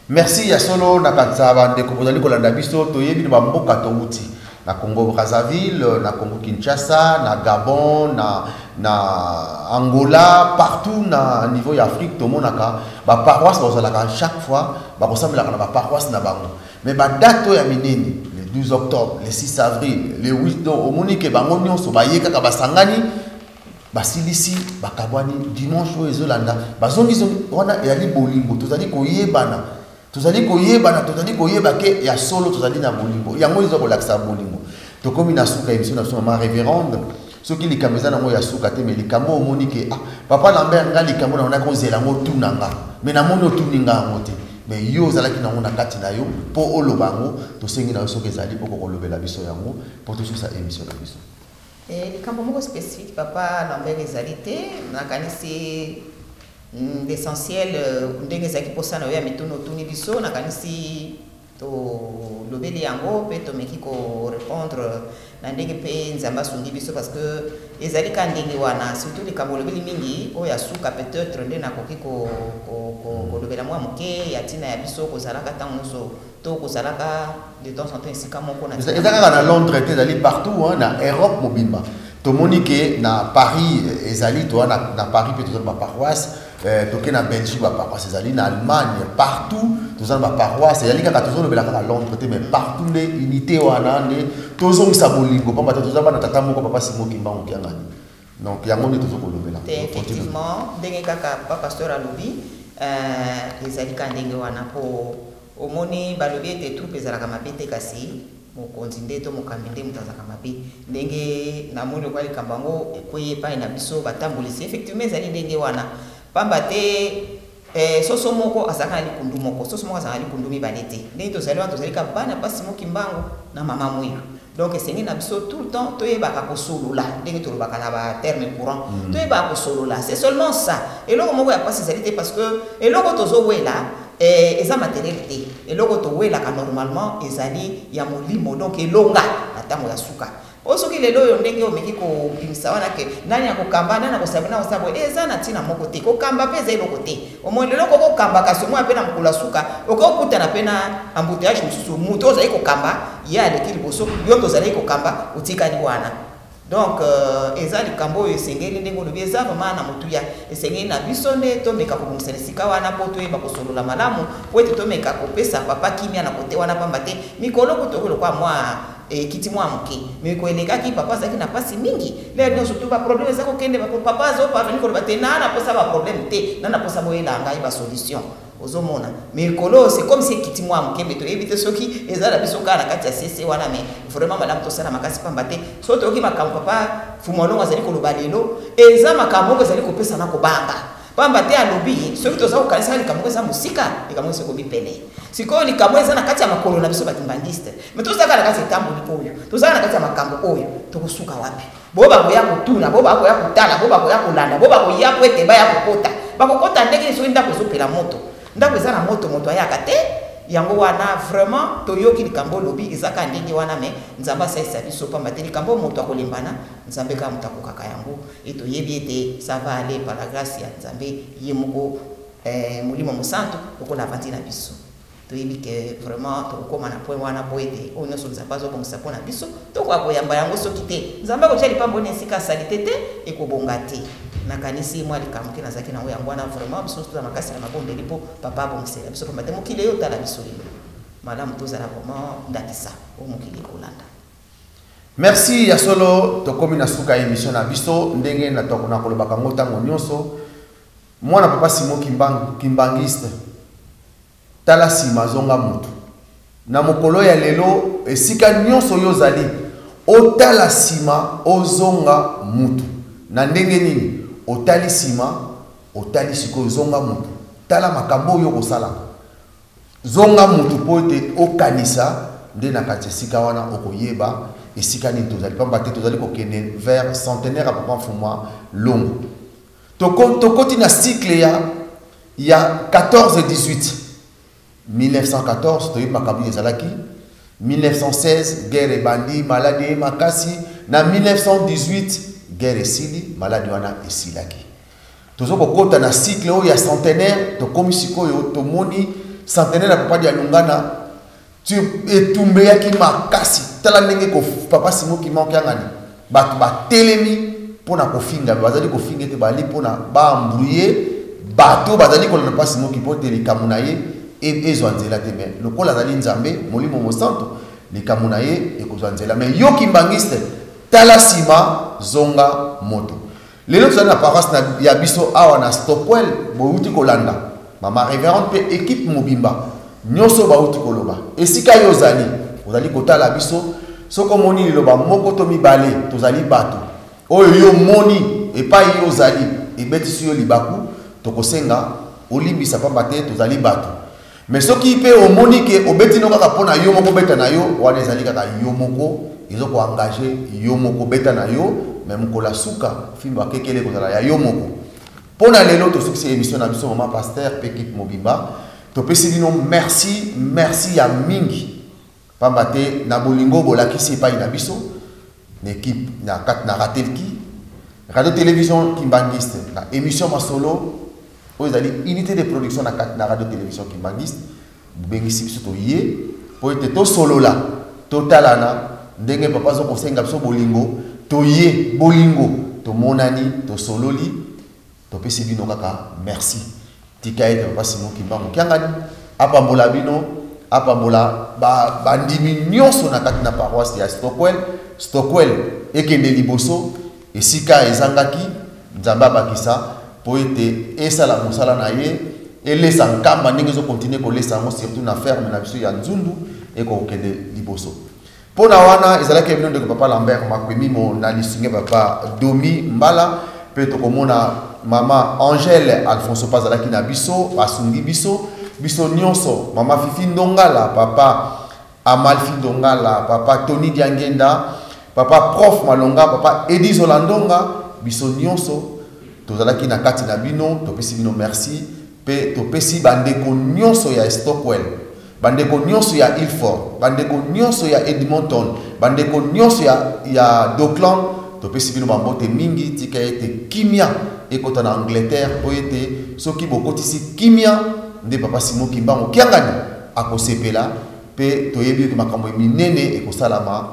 Merci. Ya solo, na kanisa bandeko bozali kolanda biso, toyebi na bamboka towuti, na Congo Brazzaville, na Congo Kinshasa, na Gabon, na Angola, partout na niveau ya Afrique, tomonaka baparoisse bazalaka chaque fois bakosambelaka na baparoisse na bango. Mais badate oyo ya minene, le 12 octobre, le 6 avril, le 8, donc omoni ke bango nyonso baye kaka, basangani, basilisi, bakabwani, dimanche oyo ezolanda bazongizongi. Wana ezali bolingo. Tozali koyebana, tozali koyebana, tozali koyeba ke ya solo tozali na bolingo. Yango eza kolakisa bolingo. Tokomi na suka émission na biso. Mama révérende, soki likambo eza nango ya suka te, mais likambo omoni ke ah, papa Lambert, nga likambo na onaki ozela yango, otuna nga, mais namoni otuni nga yango te, mais yo ozalaki nango na kati na yo mpo oloba yango, tosengi na yo, soki ezali, okokolobela biso yango mpo tosusa émission na biso. Likambo moko spécifique, papa Lambert, ezali te. Nakanisi l'essentiel, ndenge ezalaki mposa na yo ya mituna otuni biso, nakanisi. Tolobeli yango mpe tomeki korépondre na ndenge mpe Nzambe asungi biso, parce que ezali ka ndenge wana. Surtout likambo olobeli mingi oyo ya suka, peut-être nde nakoki kolobela mwa moke ya ntina ya biso kozalaka ntango nyonso to kozalaka de temps en temps esika moko. Na eza kaka na Londres te, ezali partout hein, na Europe mobimba. Tomoni ke na Paris ezali, toa na Paris mpe toza na baparoisse, toke na Belgique baparoisse ezali, na Allemagne, partout toza na baparoisse. Ezali kaka, tozolobela kaka Londres te, mais partout nde unité wana nde tozongisa bolingo, pamba te toza bana tata moko, papa Simon Kimbangu Kiangani. Donc yango nde tozokolobela. Te, effectivement, ndenge kaka papa pasteur alobi, ezali ka ndenge wana. Mpo omoni, balobi ete troupe ezalaka mabe te, kasi mokonzi nde to mokambi nde moto azalaka mabe. Ndenge namoni lokola likambo yango ekwei epai na biso batambolisi, effectivement ezali ndenge wana, pamba te soso moko azalaka na likundu moko, soso moko azalaka na likundu mibale te. Ndenge tozali wana, tozali ka bana mpasi moki mbangu na mama mwilu. Donc esengi na biso tout le temps toyebaka kosolola, ndenge tolobaka na baterme courant, toyebaka kosolola. C'est seulement ça. Eloko moko ya mpasi ezali te, parce que eloko tozowela eza matériel te. Eloko towelaka normalement ezali ya molimo, donc elonga na ntango ya suka. Po soki lelo oyo ndenge omeki kobimisa wana ke nani akokamba, nani akosaba, nani akosaba boye, eza na ntina moko te. Kokamba mpe eza eloko te. Omoni lelo okokokamba, kasi omona mpe na mokolo ya suka okokutana mpe na embouteillage mosusu. Moto oyo ozali kokamba, ye aleki liboso, yo nto ozalaki kokamba otikali wana. Donc eza likambo oyo esengeli, ndenge olobi, eza vraiment na motuya. Esengeli na biso nde tomeka kobongisa esika wana mpo toyeba kosolola malamu, po ete tomeka kopesa papa kimia na kote wana, pamba te mikolo kutu okoki lokwa mwa ekiti mwa moke. Mikolo elekaki papa azalaki na mpasi mingi. Lelo nyonso tu baproblème eza kokende, papa azoparvenir koloba te: na naposa baproblème te, na naposa boyela ngai basolution. Ozomona mikolo, c'est comme si ekiti mwa moke, mais toyebi te soki eza na biso kaka na kati ya sese wana. Mais vraiment malamu tosala makasi, pamba te soki toyoki makambo papa Fumolongo azali koloba lelo, eza makambo moko ezali kopesa na kobanga, pamba te alobi soki toza kokanisa likambo moko eza mosika, likambo esi ekomi pene. Sikoyo likambo eza na kati ya makolo na biso bakimbangiste, mais tozalaka na kati ya etamboli oyo, tozalaka na kati ya makambo oyo, tokosuka wapi? Bo bakoya kotuna, bo bakoya kotala, bo bakoya kolanda, bo bakoya po ete baya kokota, bakokota ndenge nini soki ndako ezopela moto? Ndako eza na moto, moto ayaka te. Yango wana vraiment toyoki likambo olobi, eza kaka ndenge wana. Mais Nzambe asalisa biso, pamba te likambo moto akolembana, Nzambe kaka moto akokaka yango. E toyebi ete ça va aller par la grâce ya Nzambe ye moko, Molimo Mosantu lokola avandi na biso. Toyebi ke vraiment tokokóma na point wana po ete oyo nyonso Nzambe azobongisa mpo na biso, tokoka koyamba yango. Soki te, Nzambe akotia lipamboli na esika asali te te, ekobonga te. Nakanisi mwa likambo ke nazalaki nango yango wana. Vraiment biso toza makasi na mabondeli mpo papa abongisela biso, pamba te mokili eyo otala biso lelo, malamu tozala vraiment ndakisa oyo mokili ekolanda. Merci. Ya solo, tokomi na suka ya émission na biso. Ndenge na kolobaka yango ntango nyonso, mwana papa Simon Kimbangiste, tala nsima, azonga motu. Na mokolo ya lelo, esika nyonso oyo ozali, otala nsima, ozonga mutu. Na ndenge nini otali nsima? Otali sikoyo, ozonga mutu, tala makambo oyo okosala, zonga mutu mpo ete okanisa nde na kati esika wana okoyeba esika nini tozali, pamba te tozali kokende vers centenaire ya papa Mfuma Longo. Tokoti na cycle ya 14 18. 1914, toyebi makambo nini ezalaki. 1916, guerre ebandi, maladi eye makasi. Na 1918, guerre esili, maladi wana esilaki. Toza kokɔta na cycle oyo ya centenaire. Tokomi sikoyo, tomoni centenaire ya papa Dialungana, etumba eyaki makasi. Tala ndenge papa Simon Kimbangu Kiangani, bato batelemi mpona kofinga, bazali kofinga ete bali mpona baembrouiller bato bazali kolanda papa Simon, mpo ete likambo na ye ezwa nzela te. Mais lokola azali Nzambe Molimo Mosantu, likambo na ye ekozwa nzela. Mais yo kimbangiste, tala nsima, zonga moto. Lelo tozali na paroisse ya biso awa na Stockwell. Bouti kolanda mama révérende mpe équipe mobimba nyonso bauti koloba. Esika yo ozali, ozali kotala biso, soki omoni liloba moko to mibale, tozali bato, oyo yo moni epai yo ozali ebetisi yo libaku, tokosenga olimbisa, pamba te tozali bato. Mais soki mpe omoni ke obeti no kaka mpo na yo moko, beta na yo, wana ezali kaka yo moko, ezokoengage yo moko, beta na yo. Mais mokolo ya suka, fimbo akekele ekozala ya yo moko. Mpo na lelo, tosukisi émission na biso. Mama pasteur mpe équipe mobimba. Topesi bino merci, merci ya mingi. Pamba te na bolingo bolakisi epai na biso na equipe na kati na Ratelki Radio Télévision Kimbanguiste na émission Masolo oyo ezali unité de production na kati na Radio Télévision Kimbanguiste bobengisi biso toye mpo ete tosolola totalana ndenge papa azo kosenga biso bolingo toye bolingo tomonani tosololi Topesi bino kaka merci. Tika ete Papa Simon Kimbangu Kiangani apambola bino, apambola ba bandimi nyonso na kati na paroisse ya Stockwell. Stockwell ekende liboso esika ezangaki, Nzambe abakisa po ete esala mosala na ye, elesa Nkamba ndenge ezo continuer kolesa yango surtout na ferme na biso ya Nzundu ekokende liboso. Mpo na wana ezalaki ya bino ndeko papa Lambert Makwemimo na lisungi ya papa Domi Mbala mpe tokomona mama Angèle Alfonso mpe azalaki na biso asungi biso biso nyonso mama Fifi Ndongala papa Amalfi Ndongala papa Tony Diangenda papa Prof Malonga papa Edi Zola Ndonga biso nyonso tozalaki na kati na bino topesi bino merci mpe topesi bandeko nyonso ya Stockwell Bandeko nyonso ya Ilford, bandeko nyonso ya Edmonton, bandeko nyonso ya, ya Dockland, topesi bino bambote mingi. Tika ete kimia ekota na Angleterre, mpo ete soki bokotisi kimia nde Papa Simon Kimbangu Kiangani akosepela, mpe toyebi ete makambo minene ekosalama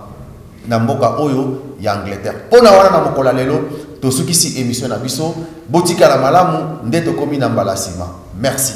na mboka oyo ya Angleterre. Mpo na wana na mokolo ya lelo tosukisi emission na biso. Botikala malamu nde tokomi na mbala nsima. Merci.